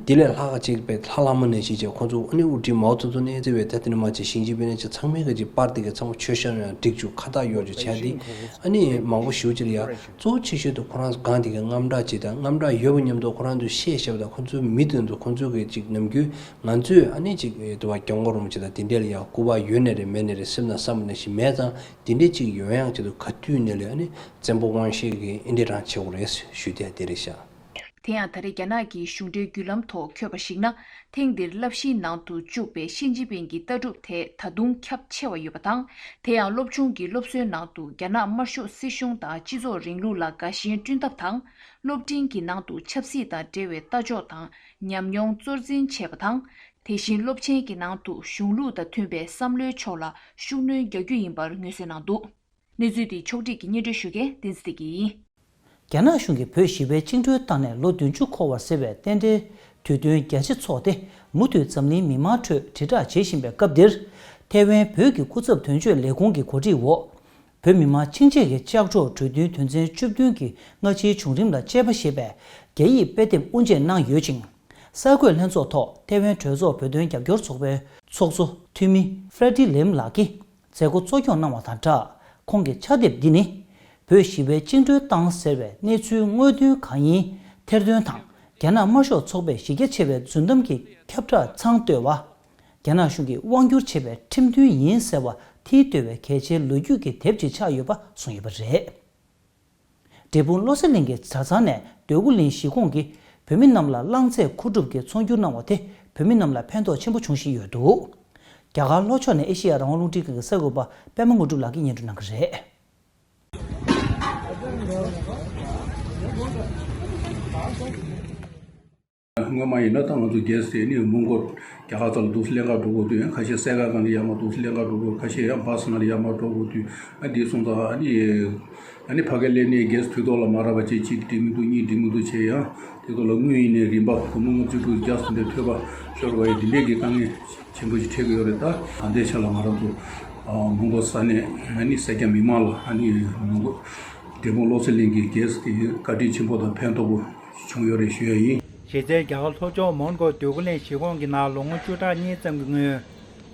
དེ་ལས་ལྷག་ཅིག་པའི་ལྷ་བླ་མ་ནས་ཤེས་བྱས་ཁོང་ཚོ་ཨ་ནི་དབུ་ཁྲིད་མའོ་ཙེ་ཏུང་ནས་ཨེ་ཙི་བའི་ད་དེ་ནས་མ་བྱས་ཞིང་ཆེན་པའི་ནས་ཅིག་ཚང་མའི་ག་ཅིག་པར་དེ་ག་ཚང་མ་མཆོད་བཤམས་ཡང་འགྲིག་བཅུག་ཁ་བཏགས་གཡོག་བཅུག་བྱས་ཏེ་ཨ་ནི་མང་པོ་ཞེ་པོ་ཅིག་ལ་ཡ་གཙོ་བོ་ཆེ་ཤོས་དེ་ཁོ་རང་སྒང་དེ་ག་དངངས་སྐྲག་ཅིག་དང་དངངས་སྐྲག་ཡོད་པ་མཉམ་དུ་ཁོ་རང་ཚོས་བཤད་བཤད་པ་དང་ཁོང་ཚོའི་མི་དེ་ཚོ་ཁོང་ཚོ་གི་ཅིག་ནམ་རྒྱུན་ང་ཚོས་ཨ་ནི་ཅིག་དེ་བ་སྐྱབས་མགོན་རིན་པོ་ཆེ་དང་དེ་འདྲས་ལ་ཡ་སྐུ་པར་ཡོད་ནའི་རེད་མེད་ནའི་རེད་སེམས་ནང་བསམ་པ་ནང་བཞིན་མེད་ཙང་དེ་འདྲས་ཅིག་ཡོང་ཡག་ཆེད་དུ་ག་དུས་ནས་ལ་ཡ་ཨ་ནི་བཙན་པོ་དབང་ཤེད་ཀྱིས་ཨེ་འདྲས་རང་བྱེད་དགོས་རེད་ཞུ་དེ་དེ་རེད་ཤག་དེ་ཡང་ད་རེས་རྒྱ་ནག་གི་གཞུང་འབྲེལ་བརྒྱུད་ལམ་ཐོག་འཁོད་པར་གཞིགས་ན། ཐེངས་འདིར་བསླབ་གཞིའི་ནང་དུ་བཅུག་པའི་ཞི་ཅིན་ཕིང་གི་ལྟ་གྲུབ་དེ་ད་དུང་ཁྱབ་ཆེ་བ་ཡོད་པ་དང་། དེ་ཡང་སློབ་ཆུང་གི་སློབ་གསོའི་ནང་དུ་རྒྱ་ནག་དམར་ཤོག་སྲིད་གཞུང་དང་སྤྱི་ཚོགས་རིང་ལུགས་ལ་དགའ་ཞེན་བསྐྲུན་ཐབས་དང་། སློབ་འབྲིང་གི་ནང་དུ་ཆབ་སྲིད་དང་འབྲེལ་བའི་ལྟ་ཕྱོགས་དང་ཉམས་མྱོང་གཙོར་འཛིན་བྱས་པ་དང་། དེ་བཞིན་སློབ་ཆེན་གྱི་ནང་དུ་གཞུང་ལུགས་དང་མཐུན་པའི་བསམ་བློའི་ཕྱོགས་ལ་ཤུགས་སྣོན་རྒྱག་རྒྱུ་ཡིན་པར་ངོས་བཟུང་གནང་འདུག་གནས་ཚུལ་འདི་ཕྱོགས་སྒྲིག་གིས་སྙན་སྒྲོན་ཞུ་མཁན་བསྟན་འཛིན་བདེ་སྐྱིད་ཡིན། རྒྱ་ནག་གཞུང་གིས་བོད་ཞི་བའི་བཅིངས་འགྲོལ་བཏང་ནས་ལོ་བདུན་ཅུ་འཁོར་བ་ཟེར་བའི་རྟེན་འབྲེལ་དུས་སྟོན་རྒྱ་ཆེ་འཚོགས་ཏེ་མུ་མཐུད་འཛམ་གླིང་མི་མང་ཁྲོད་དྲིལ་བསྒྲགས་བྱེད་བཞིན་པའི་སྐབས་འདིར། ཐའེ་ཝན་བོད་ཀྱི་སྐུ་ཚབ་དོན་གཅོད་ལས་ཁུངས་ཀྱི་གོ་སྒྲིག་འོག་བོད་མི་མང་ཆིངས་ཆད་ཀྱི་ལྕགས་སྒྲོག་གྲོས་མཐུན་དོན་ཚན་བཅུ་བདུན་གྱི་སྔ་ཕྱིའི་བྱུང་རིམ་ལ་དཔྱད་པ་ཞེས་པའི་རྒྱ་ཡིག་དཔེ་དེབ་དབུ་འབྱེད་གནང་ཡོད་ཅིང་། གསར་འགོད་ལྷན་ཚོགས་ཐོག་ཐའེ་ཝན་གྲོས་ཚོགས་བོད་དོན་རྒྱབ་སྐྱོར་ཚོགས་པའི་ཚོགས་གཙོ་འཐུས་མི་ཧྥྲེ་ཌི་ལེམ་ལགས་ཀྱིས། མཛད་སྒོ་གཙོ་སྐྱོང་གནང་བ་དང་སྦྲགས། ཁོང་གི་ཕྱག་དེབ་འདི་ནི། བོད་ཞི་བའི་བཅིངས་འགྲོལ་བཏང་ཟེར་བའི་གནས་ཚུལ་དངོས་དོན་གང་ཡིན་ཐེར་འདོན་དང་། རྒྱ་ནག་དམར་ཤོག་ཚོགས་པའི་གཞི་རྒྱ་ཆེ་བའི་རྫུན་གཏམ་གྱི་ཁྱབ་བསྒྲགས་མཚང་བཏོད་པ། རྒྱ་ནག་གཞུང་གིས་དབང་བསྒྱུར་བྱས་པའི་ཁྲིམས་མཐུན་ཡིན་ཟེར་བ་མཐིལ་བཏོད་པའི་གལ་ཆེའི་ལོ་རྒྱུས་ཀྱི་དེབ་ཅིག་ཆགས་ཡོད་པ་གསུངས་ཡོད་པ་རེད། འབྲས་སྤུངས་བློ་གསལ་གླིང་གི་གྲྭ་ཚང་ནས་འདོད་རྒུ་གླིང་གཞིས་ཁོངས་ཀྱི་བོད་མི་རྣམས་ལ་རླངས་རྫས་མཁོ་སྒྲུབ་ཀྱི་ཚོང་སྒྱུར་གནང་བ་དེ་བོད་མི་རྣམས་ལ་ཕན་ཐོགས་ཆེན་པོ་བྱུང་བཞིན་ཡོད་འདུག་རྒྱ་གར་ལྷོ་ཕྱོགས་ནས་ཨེ་ཤེ་ཡ་རང་དབང་རླུང་འཕྲིན་ཁང་གི་གསར་འགོད་པ་པད་མ་དངོས་གྲུབ་ལགས་ཀྱིས་སྙན་སྒྲོན་གནང་གི་རེད། སྔོན་མ་ཡིན་ན་ད་ང་ཚོ་གེ་སི་དེ་ནི་མོན་གྷོ་རྒྱ་གར་ཚོ་ལ་འདུག་སེ་ལེན་ག་འགྲོ་དགོས་དུས། ཁ་ཤས་སེ་ག་གང་ལ་ཡར་མར་འདུག་སེ་ལེན་ག་འགྲོ་དགོས། ཁ་ཤས་ཡང་བྷ་སི་ནང་ལ་ཡར་མར་འགྲོ་དགོས་དུས། ཨ་འདི་སོང་ཙང་ཨ་ནི་ཨ་ནི་ཕ་གི་ལས་ནས་གེ་སི་དུས་ཐོག་ལ་མ་རག་པ་བྱས། གཅིག་འགྲིག་མི་འདུག་གཉིས་འགྲིག་མི་འདུག་བྱས། ཡང་དེ་ཚོ་ལ་དངུལ་ཡིན་ནའི་རིན་པ་སྒོར་མོ་ལྔ་བཅུ་དྲུག་བརྒྱ་ཙམ་དེ་ཐོལ་པ་ཤོར་བ་ཡིན། འདི་འདྲས་ཀྱི་དཀའ་ངལ་ཆེན་པོ་ཞིག་འཕྲད་ཀྱི་ཡོད་རེད། ད་ད་ལྟའི་ཆ་ལ་ང་རང་ཚོ་མོན་གྷོ་ས་གནས་ཨ་ནི་སེར་སྐྱ་མི་མང་ལ་ཨ་ནི་མོན་གྷོ་འབྲས་སྤུངས་བློ་གསལ་གླིང་གི་གེ་སི་དེ་བཀའ་དྲིན་ཆེན་པོ་དང་ཕན་ཐོགས་པོ་བྱུང་ཡོད་རེད་ཞུ་ཡ་ཡིན། གཞི་རྩའི་རྒྱ་གར་ལྷོ་ཕྱོགས་མོན་གྷོ་འདོད་རྒུ་གླིང་གཞིས་ཁོངས་ཀྱི་ནང་ལོ་ངོ་བཅུ་ཕྲག་གཉིས་ཙམ་གྱི་སྔོན།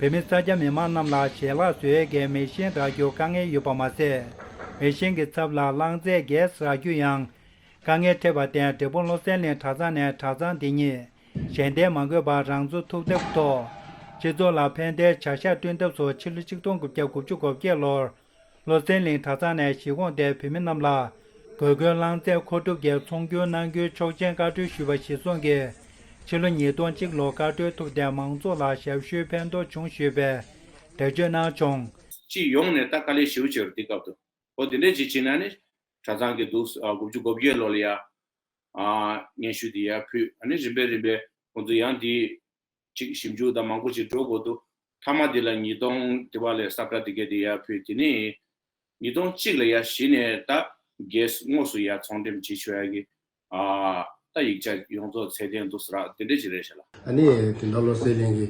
བོད་མི་སེར་སྐྱ་མི་མང་རྣམས་ལ་ཞལ་ལག་བཟོ་ཡས་ཀྱི་མེ་ཤིན་རག་རྒྱུར་དཀའ་ངལ་ཡོད་པ་མ་ཟད། མེ་ཤིན་གྱི་ཚབ་ལ་རླངས་རྫས་གེ་སི་རག་རྒྱུ་ཡང་དཀའ་ངལ་འཕྲད་པར་བརྟེན། འབྲས་སྤུངས་བློ་གསལ་གླིང་གྲྭ་ཚང་ནས་གྲྭ་ཚང་འདི་ཉིད་ཞལ་འདེབས་མ་དགོས་པར་རང་འཚོ་ཐུབ་ཐབས་ཐོག་སྤྱི་ཚོགས་ལ་ཕན་བདེའི་བྱ་གཞག་བསྐྲུན་ཐབས་སུ་ཕྱི་ལོ་ཆིག་སྟོང་དགུ་བརྒྱ་དགུ་བཅུ་གོ་བརྒྱད་ལོར། བློ་གསལ་གླིང་གྲྭ་ཚང་ནས་གཞིས་ཁོངས་དེའི་བོད་མི་རྣམས་ལ་དགོས་མཁོའི་རླངས་རྫས་མཁོ་སྒྲུབ་ཀྱི་ཚོང་སྒྱུར་གནང་རྒྱུའི་ཆོག་མཆན་བཀའ་འཁྲོལ་ཞུས་པ་གཞིར་བཟུང་གིས། ཕྱི་ལོ་ཉིས་སྟོང་གཅིག་ལོར་བཀའ་འཁྲོལ་ཐོབ་སྟེ་མང་ཚོགས་ལ་ཞབས་ཞུའི་ཕན་ཐོགས་བྱུང་ཞུས་པའི་འགྲེལ་བརྗོད་གནང་བྱུང་། སྤྱི་ཡོངས་ནས་ད་དཀའ་ལས་ཞེ་པོ་ཅིག་ཡོད་རེད་དེ་སྐབས་དུ། འོ་དེ་འདྲས་ཅིག་བྱས་ན་ནི་གྲྭ་ཚང་གི་འདུག་ཨ་དགུ་བཅུ་གོ་བརྒྱད་ལོ་ལ་ཡ་ཨ་སྙན་ཞུ་དེ་ཡར་ཕུལ། ཨ་ནི་རིམ་པས་རིམ་པས་ཁོང་ཚོ་ཡང་དེ་ཅིག་ཞིབ་འཇུག་དང་མང་པོ་ཅིག་འགྲོ་དགོས་འདུག་མཐའ་མ་དེ་ལ་ཉིས་སྟོང་དེ་བ་ལས་ས་བཀྲ་དེ་གས་དེ་ཡར་ཕུལ། དེ་ནས་ཉིས་སྟོང་གཅིག་ལ་ཡར་གཞི་ནས་ད་གེ་སི་དངོས་སུ་ཡར་ཚོང་འགྲེམས་བྱེད་ཆོག་ཡ་གི་ཨ་ད་ཡིག་ཆ་ཡོངས་རྫོགས་ཚད་ལྡན་འདུག་ཟེར་ར་དེ་འདྲས་ཅིག་རེད་ཤག་ལགས། ཨ་ནི་དེ་འདྲ་བློ་གསལ་གླིང་གི་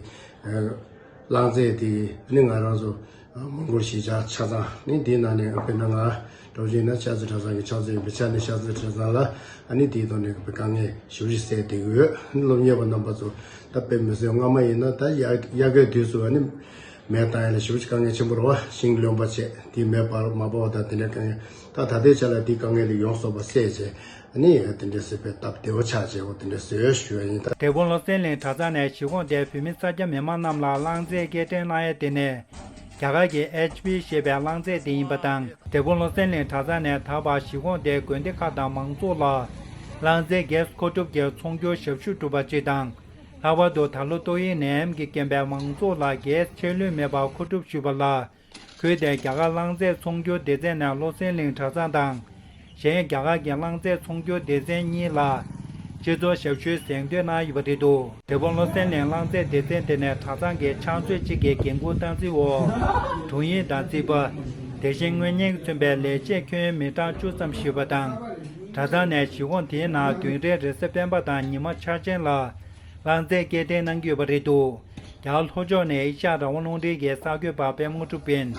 རླངས་རྫས་དེ་ཨ་ནི་ང་རང་ཚོ་མོན་གྷོ་གཞིས་ཆགས་ཆ་ཚང་ནི་དེའི་ནང་ནས་དཔེར་ན་ང་འགྲོ་བཞིན་ན་ཤར་རྩེ་གྲྭ་ཚང་གི་ཕྱག་མཛོད་ཡིན་པའི་ཆ་ནས་ཤར་རྩེ་གྲྭ་ཚང་ལ་ཨ་ནི་དེའི་ཐོག་ནས་དཀའ་ངལ་ཞེ་པོ་ཅིག་སེལ་བསྡད་ཀྱི་ཡོད། ཨ་ནི་སློབ་གཉེར་བ་རྣམ་པ་ཚོ་ད་དཔེ་མི་སྲིད་སྔ་མ་ཡིན་ན་ད་དབྱར་དབྱར་ཁའི་དུས་སུ་ཨ་ནི་ མེ་བཏང་ཡ་ལ་ཞེ་པོ་ཅིག་དཀའ་ངལ་ཆེན་པོ་རེད་བ། ཤིང་རློན་པ་བྱས་དེ་མེ་འབར་མ་འབར་བ་དང་དེ་འདྲའི་དཀའ་ངལ། ད་ད་ལྟའི་ཆ་ལ་དེའི་དཀའ་ངལ་དེ་ཡོངས་རྫོགས་པ་སེལ་བྱས། ཨ་ནི་དེ་འདྲའི་སྲིད་པའི་སྟབས་བདེ་བོ་ཆགས་བྱས་འོ་དེ་འདྲ་བཟོས་ཞུ་བ་ཡིན། ད་འབྲས་སྤུངས་བློ་གསལ་གླིང་གྲྭ་ཚང་ནས་གཞིས་ཁོངས་དེའི་བོད་མི་སེར་སྐྱ་མི་མང་རྣམས་ལ་རླངས་རྫས་སྐྱེལ་འདྲེན་གནང་ཡ་དེ་ནི་རྒྱ་གར་གྱི་ཨེཆ་པི་ཞེས་པའི་རླངས་རྫས་དེ་ཡིན་པ་དང་། འབྲས་སྤུངས་བློ་གསལ་གླིང་གྲྭ་ཚང་ནས་ད་བར་གཞིས་ཁོངས་དེའི་དགོན་སྡེ་ཁག་དང་མང་ཚོགས་ལ་རླངས་རྫས་གེ་སི་མཁོ་སྒྲུབ་ཀྱི་ཚོང་སྒྱུར་ཞབས་ཞུ་སྒྲུབ་པ་སྤྱི་དང་། ལྷག་པར་དུ་ད་ལོ་ཏོག་དབྱིབས་ནད་ཡམས་ཀྱི་རྐྱེན་པས་མང་ཚོགས་ལ་གེ་སི་ཆད་ལུས་མེད་པར་མཁོ་སྒྲུབ་ཞུས་པ་ལ། ཁུལ་དེའི་རྒྱ་གར་རླངས་རྫས་ཚོང་སྒྱུར་སྡེ་ཚན་ནས་བློ་གསལ་གླིང་གྲྭ་ཚང་དང་། གཞན་རྒྱ་གར་གྱི་རླངས་རྫས་ཚོང་སྒྱུར་སྡེ་ཚན་གཉིས་ལ། སྤྱི་ཚོགས་ཞབས་ཞུའི་གཟེངས་བསྟོད་གནང་ཡོད་པ་རེད་འདུག་འབྲས་སྤུངས་བློ་གསལ་གླིང་རླངས་རྫས་སྡེ་ཚན་དེ་ནས་གྲྭ་ཚང་གི་ཕྱག་མཛོད་གཅིག་གིས་འགན་འཁུར་བཏང་རྩིས་འོག་དྲུང་ཡིག་དང་རྩིས་པ། དེ་བཞིན་དངོས་གཉེར་མཚོན་པའི་ལས་བྱེད་ཁྱོན་མི་གྲངས་བཅུ་ཙམ་ཞུགས་པ་དང་། གྲྭ་ཚང་ནས་གཞིས་ཁོངས་དེའི་ནང་བདུན་ཕྲག་རེས་གཟའ་སྤེན་པ་དང་ཉི་མ་འཆར་ཅན་ལ་རླངས་རྫས་སྐྱེལ་འདྲེན་གནང་གི་ཡོད་པ་རེད་འདུག་རྒྱ་གར་ལྷོ་ཕྱོགས་ནས་ཨེ་ཤ་ཡ་རང་དབང་རླུང་འཕྲིན་གྱི་གསར་འགོད་པ་པད་མ་དངོས་གྲུབ་ཡིན།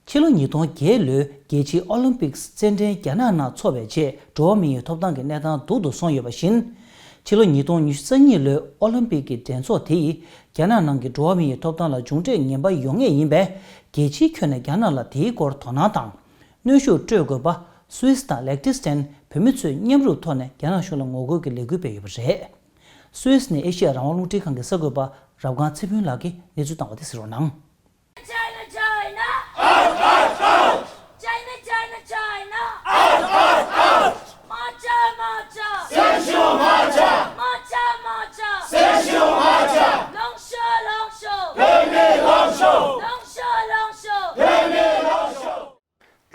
ཕྱི་ལོ་ཉིས་སྟོང་བརྒྱད་ལོའི་རྒྱལ་སྤྱིའི་ཨོ་ལིམ་པིག་རྩེད་འགྲན་རྒྱ་ནག་ནང་འཚོགས་པའི་རྗེས་འགྲོ་བ་མིའི་ཐོབ་ཐང་གི་གནས་སྟངས་སྡུག་ཏུ་སོང་ཡོད་པ་བཞིན། ཕྱི་ལོ་ཉིས་སྟོང་ཉི་ཤུ་རྩ་གཉིས་ལོའི་ཨོ་ལིམ་པིག་གི་འགྲན་ཚོགས་དེ་ཡིས་རྒྱ་ནག་ནང་གི་འགྲོ་བ་མིའི་ཐོབ་ཐང་ལ་མཇུག་འབྲས་ངན་པ་ཡོང་ངེས་ཡིན་པས། རྒྱལ་སྤྱིའི་ཁྱོན་ནས་རྒྱ་ནག་ལ་དེའི་སྐོར་དོ་སྣང་དང་། གནོན་ཤུགས་སྤྲོད་དགོས་པ། སུད་སི་དང་ལེག་ཏི་སི་ཏན་བོད་མི་ཚོས་མཉམ་རུབ་ཐོག་ནས་རྒྱ་ནག་གཞུང་ལ་ངོ་རྒོལ་གྱི་ལས་འགུལ་སྤེལ་ཡོད་པ་རེད། སུད་སི་ནས་ཨེ་ཤེ་ཡ་རང་དབང་རླུང་འཕྲིན་ཁང་གི་གསར་འགོད་པ་རབ་སྒང་ཚེ་ཕུན་ལགས་ཀྱིས་གནས་ཚུལ་བཏང་བ་དེ་གསན་རོགས་གནང་། China, China. Out, out, out. China, China, China. Out, out, out. Marcha, marcha. Sanction, marcha. Marcha, marcha. Sanction, marcha. Longshore, longshore. Payment, longshore. Longshore, longshore. Payment, longshore.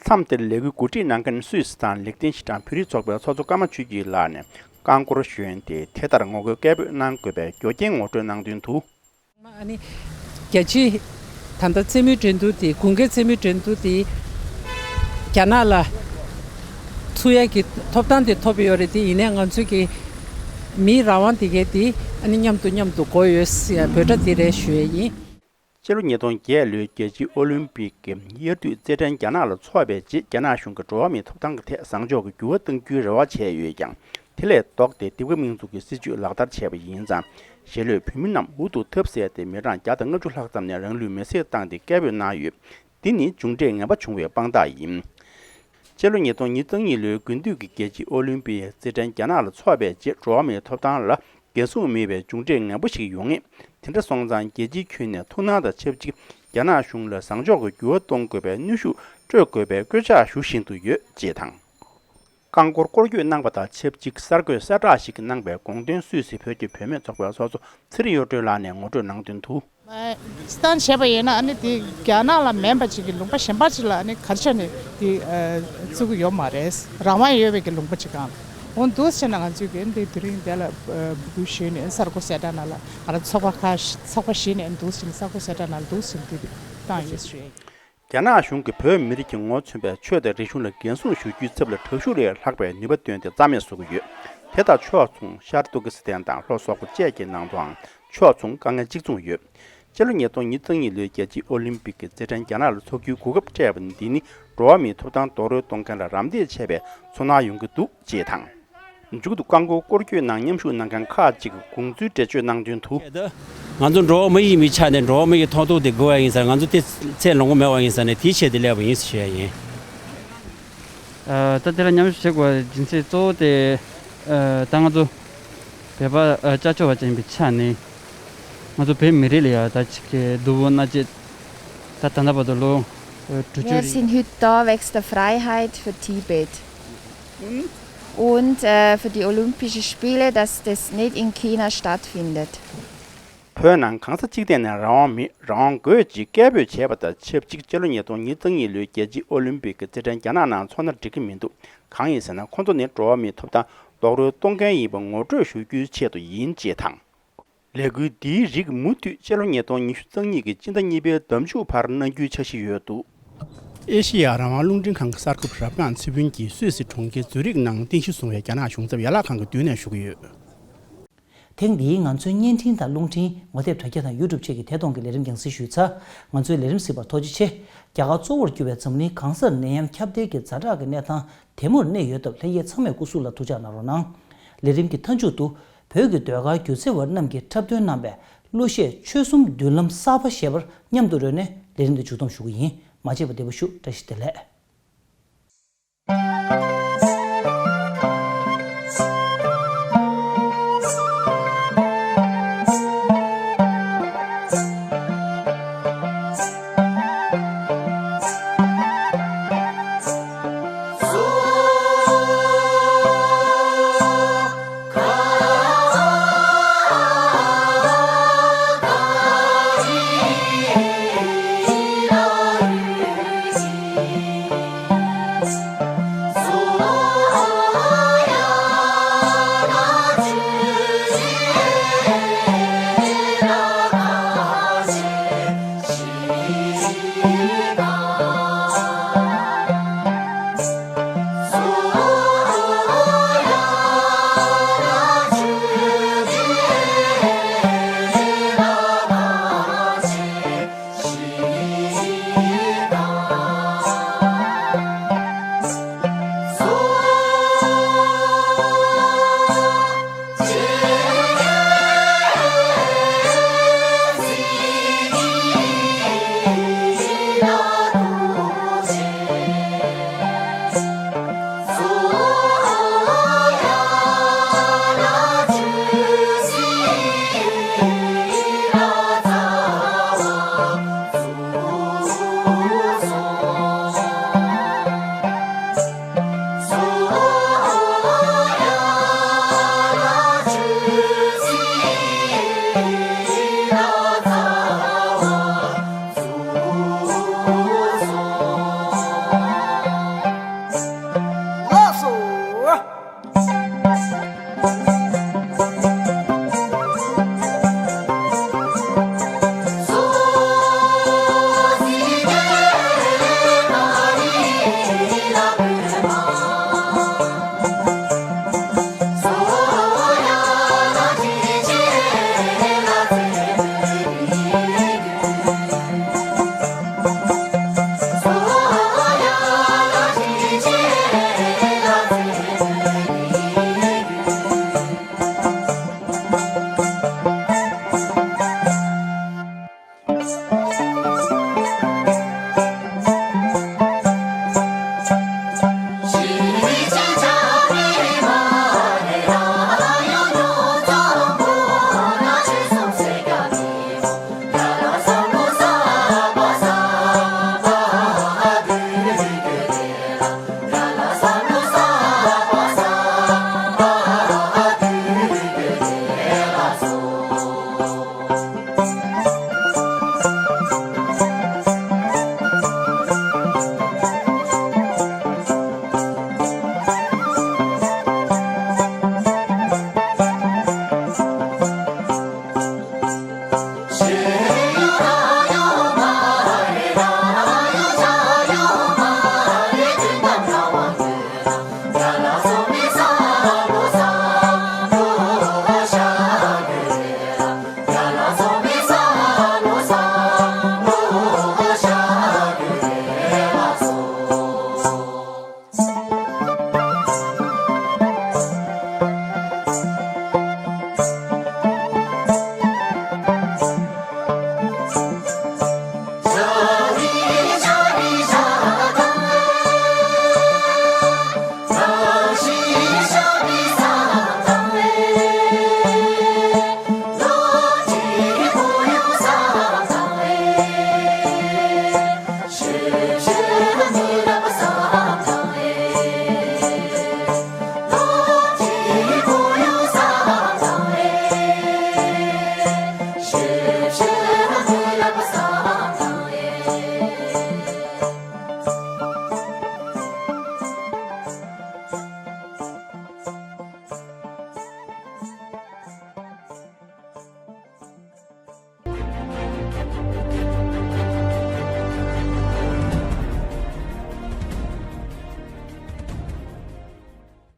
མཚམས་དེར་ལས་འགུལ་གོ་སྒྲིག་གནང་མཁན་སུད་སི་དང་ལེག་ཏེན་ཤི་ཏན་བོད་རིགས་ཚོགས་པའི་ཚོགས་གཙོ་ཀརྨ་ཆོས་སྐྱིད་ལགས་ནས་རྐང་འཁོར་ཞོན་ཏེ་དེ་ལྟར་ངོ་རྒོལ་སྐད་འབོད་གནང་དགོས་པའི་རྒྱུ་རྐྱེན་ངོ་སྤྲོད་གནང་དོན་དུ། ཨ་ནི། རྒྱལ་སྤྱི། ད་ལྟ་རྩེད་མོའི་འགྲན་བསྡུར་དེ་དགུན་ཁའི་རྩེད་མོའི་འགྲན་བསྡུར་དེ། རྒྱ་ནག་ལ། ཚུགས་ཡས་ཀྱི་ཐོབ་ཐང་དེ་ཐོབ་ཡོད་རེད་དེ་ཡིན་ནའི་ང་ཚོས་ཀྱི། མིའི་རང་དབང་དེ་གའི་དེ་ཨ་ནི་མཉམ་དུ་མཉམ་དུ་དགོས་ཡོད་ཟེར་ཡ་འབོད་སྒྲ་དེ་རེད་ཞུ་ཡས་ཡིན། སྤྱི་ལོ་ཉིས་སྟོང་བརྒྱད་ལོའི་རྒྱལ་སྤྱིའི་ཨོ་ལིམ་པིག་གི་དབྱར་དུས་རྩེད་འགྲན་རྒྱ་ནག་ལ་འཚོགས་པའི་རྗེས་རྒྱ་ནག་གཞུང་གིས་འགྲོ་བ་མིའི་ཐོབ་ཐང་གི་ཐད་བཟང་ཕྱོགས་ཀྱི་འགྱུར་བ་གཏང་རྒྱུའི་རེ་བ་བྱས་ཡོད་ཀྱང་། དེ་ལས་ལྡོག་སྟེ་ལྡབ་ཀ་མིང་འཛུགས་ཀྱི་སྲིད་བྱུས་ལག་བསྟར་བྱས་པ་ཡིན་ཙང་། གཞིས་ལུས་བོད་མི་རྣམས་འུ་ཐུག་ཐབས་ཟད་དེ་མི་གྲངས་བརྒྱ་དང་ལྔ་བཅུ་ལྷག་ཙམ་ནས་རང་ལུས་མེར་སྲེག་བཏང་སྟེ་སྐད་འབོད་གནང་ཡོད། འདི་ནི་མཇུག་འབྲས་ངན་པ་བྱུང་བའི་དཔང་རྟགས་ཡིན། སྤྱི་ལོ་ཉིས་སྟོང་ཉེར་གཉིས་ལོའི་དགུན་དུས་ཀྱི་རྒྱལ་སྤྱིའི་ཨོ་ལིམ་པིག་རྩེད་འགྲན་རྒྱ་ནག་ལ་འཚོགས་པའི་རྗེས་འགྲོ་བ་མིའི་ཐོབ་ཐང་ལ་འགན་སྲུང་མེད་པའི་མཇུག་འབྲས་ངན་པ་ཞིག་ཡོང་ངེས། དེ་འདྲ་སོང་ཙང་རྒྱལ་སྤྱིའི་ཁྱོན་ནས་ཐུགས་སྣང་དང་ཆབས་ཅིག་རྒྱ་ནག་གཞུང་ལ་བཟང་ཕྱོགས་ཀྱི་འགྱུར་བ་གཏོང་དགོས་པའི་གནོན་ཤུགས་སྤྲོད་དགོས་པའི་སྐུལ་ལྕག་ཞུ་བཞིན་དུ་ཡོད་ཅེས་དང་། རྐང་འཁོར་སྐོར་སྐྱོད་གནང་པ་དང་ཆབས་ཅིག་གསར་འགོད་གསལ་བསྒྲགས་ཤིག་གནང་པའི་དགོངས་དོན་སུད་སི་བོད་ཀྱི་བུད་མེད་ཚོགས་པའི་ཚོགས་གཙོ་ཚེ་རིང་གཡུ་སྒྲོན་ལགས་ནས་ངོ་སྤྲོད་གནང་དོན་དུ། སྟན་བྱས་པ་ཡིན་ན་ཨ་ནི་དེ་རྒྱ་ནག་ལ་མིན་པ་ཅིག་གི་ལུང་པ་གཞན་པ་ཅིག་ལ་ཨ་ནི་ག་རེ་བྱས་ནས་དེ་བཙུགས་ཀྱི་ཡོད་མ་རེད། རང་དབང་ཡོད་པའི་གི་ལུང་པ་ཅིག་གང་ལ་འོ་འདུག་བྱས་ན་ང་ཚོས་གི་འདི་དེ་རིང་དེ་ལ་འབོད་སྐུལ་ཞུས་ནས་གསར་འགོད་གསལ་བསྒྲགས་ནང་ལ་ང་རང་ཚོགས་པ་ཁག་ཚོགས་པ་བཞི་ནས་འདུག་བྱས་ནས་གསར་འགོད་གསལ་བསྒྲགས་ནང་ལ་འདུག་བྱས་ནས་དེ་བཏང་ཡོད་ཞུ་ཡ་ཡིན། རྒྱ་ནག་གཞུང་གིས་བོད་མི་རིགས་ཀྱི་ངོ་བོ་མཚོན་པའི་ཆོས་དང་རིག་གཞུང་ལ་འགན་སྲུང་ཞུ་རྒྱུའི་ཚབ་ལ་དྲག་ཤུགས་ལས་ལྷག་པའི་ནུས་པ་བཏོན་ཏེ་རྩ་མེད་བཟོ་གི་ཡོད། དེ་དང་ཕྱོགས་མཚུངས་ཤར་ཏུར་ཀི་སི་ཐན་དང་ལྷོ་སོག་པོ་བཅས་ཀྱི་ནང་དུའང་ཕྱོགས་མཚུངས་དཀའ་ངལ་གཅིག་མཚུངས་ཡོད། སྤྱི་ལོ་ཉིས་སྟོང་ཉེར་གཉིས་ལོའི་རྒྱལ་སྤྱིའི་ཨོ་ལིམ་པིག་གི་རྩེད་འགྲན་རྒྱ་ནག་ལ་འཚོགས་རྒྱུའི་གོ་སྐབས་སྤྲད་པ་འདི་ནི་འགྲོ་བ་མིའི་ཐོབ་ཐང་རྡོག་རོལ་གཏོང་མཁན་ལ་རམ་འདེགས་བྱས་པའི་ཚོར་སྣང་ཡོང་གི་འདུག་ཅེས་དང་། མཇུག་ཏུ་རྐང་འཁོར་སྐོར་སྐྱོད་ནང་མཉམ་ཞུགས་གནང་མཁན་ཁག་ཅིག་གིས་དགོངས་ཚུལ་འགྲེལ་བརྗོད་གནང་དོན་དུ། ང་ཚོ་འགྲོ་བ་མི་ཡིན་པའི་ཆ་ནས་འགྲོ་བ་མི་ཡི་མཐོང་ཐུག་དེ་དགོས་པ་ཡིན་ཙང་ང་ཚོ་དེ་ཚེ་ལོངས་སྐུ་མེད་པ་ཡིན་ཙང་ནས་དེའི་ཆེད་དུ་སླེབས་པ་ཡིན་ཞུ་ཡ་ཡིན། ད་དེ་ལ་མཉམ་ཞུགས་བྱེད་དགོས་པའི་རྒྱུ་མཚན་གཙོ་བོ་དེ་ད་ང་ཚོ་བོད་པ་སྐྱབས་བཅོལ་བ་ཅིག་ཡིན་པའི་ཆ་ནས་ང་ཚོ་བོད་མི་རིགས་ལ་ཡ་ད་ཅིག་གི་སྡུག་པོ་མནར་གཅོད་ད་ད་ལྟ་བར་དུ་ལོ་དྲུག་ཅུ་Wir རེད། Sind heute da wegen der Freiheit für Tibet. Und äh, für die Olympischen Spiele, dass das nicht in China stattfindet. བོད་ནང་གང་ས་ཅི་ཐད་ནས་རང་དབང་མེད། རང་དབང་དགོས་ཅེས་སྐད་འབོད་བྱས་པ་དང་ཆབས་ཅིག་སྤྱི་ལོ་ཉིས་སྟོང་ཉེར་གཉིས་ལོའི་རྒྱལ་སྤྱིའི་ཨོ་ལིམ་པིག་གི་རྩེད་འགྲན་རྒྱ་ནག་ནང་འཚོགས་ན་འགྲིག་གི་མི་འདུག་གང་ཡིན་ཟེར་ན་ཁོ་ཚོ་ནི་འགྲོ་བ་མིའི་ཐོབ་ཐང་རྡོག་རོལ་གཏོང་མཁན་ཡིན་པ་ངོ་སྤྲོད་ཞུ་རྒྱུའི་ཆེད་དུ་ཡིན་ཅེས་དང་། ལས་འགུལ་འདིའི་རིགས་མུ་མཐུད་སྤྱི་ལོ་ཉིས་སྟོང་ཉི་ཤུ་རྩ་གཉིས་ཀྱི་སྤྱི་ཟླ་གཉིས་པའི་ཟླ་མཇུག་བར་གནང་རྒྱུའི་འཆར་གཞི་ཡོད་འདུག་ཨེ་ཤེ་ཡ་རང་དབང་རླུང་འཕྲིན་ཁང་གི་གསར་འགོད་པ་རབ་སྒང་ཚེ་ཕུན་གྱིས་སུད་སི་གྲོང་ཁྱེར་ཛུ་རིག་ནང་རྟེན་གཞི་བཟུང་བའི་རྒྱ་ནག་གཞུང་ཚབ་ཡན་ལག་ཁང་གི་མདུན་ནས་ཞུ་གི་ཡོད། ཐེངས་འདིའི་ང་ཚོའི་བརྙན་འཕྲིན་དང་རླུང་འཕྲིན་ངོ་དེབ་དྲ་རྒྱ་དང་ཡུ་ཊུབ་བཅས་ཀྱི་ཐད་གཏོང་གི་ལས་རིམ་རྒྱང་སྲིང་ཞུས་ཚར། ང་ཚོའི་ལས་རིམ་གཟིགས་པར་ཐུགས་རྗེ་ཆེ། རྒྱ་གར་གཙོ་བོར་གྱུར་པའི་འཛམ་གླིང་གང་སར་ནད་ཡམས་ཁྱབ་གདལ་གྱི་ཛ་དྲག་གི་གནས་སྟངས་དེ་མུར་གནས་ཡོད་སྟབས་ལྷན་རྒྱས་ཚང་མས་སྐུ་གཟུགས་ལ་ཐུགས་ཅག་གནང་རོགས་གནང་། ལས་རིམ་གྱི་མཐའ་མཇུག་ཏུ་བོད་ཀྱི་ཟློས་གར་སྒྱུ་རྩལ་བ་རྣམས་ཀྱིས་འཁྲབ་སྟོན་གནང་པའི་ གླུ་གཞས་ཆོལ་གསུམ་མདུན་ལམ་གསར་པ་ཞེས་པར་མཉམ་དུ་རོལ་ནས་ལས་རིམ་འདི་མཇུག་བསྡོམས་ཞུ་གི་ཡིན། མ་བརྗེད་པ་བདེ་པོ་བཞུགས། བཀྲ་ཤིས་བདེ་ལེགས།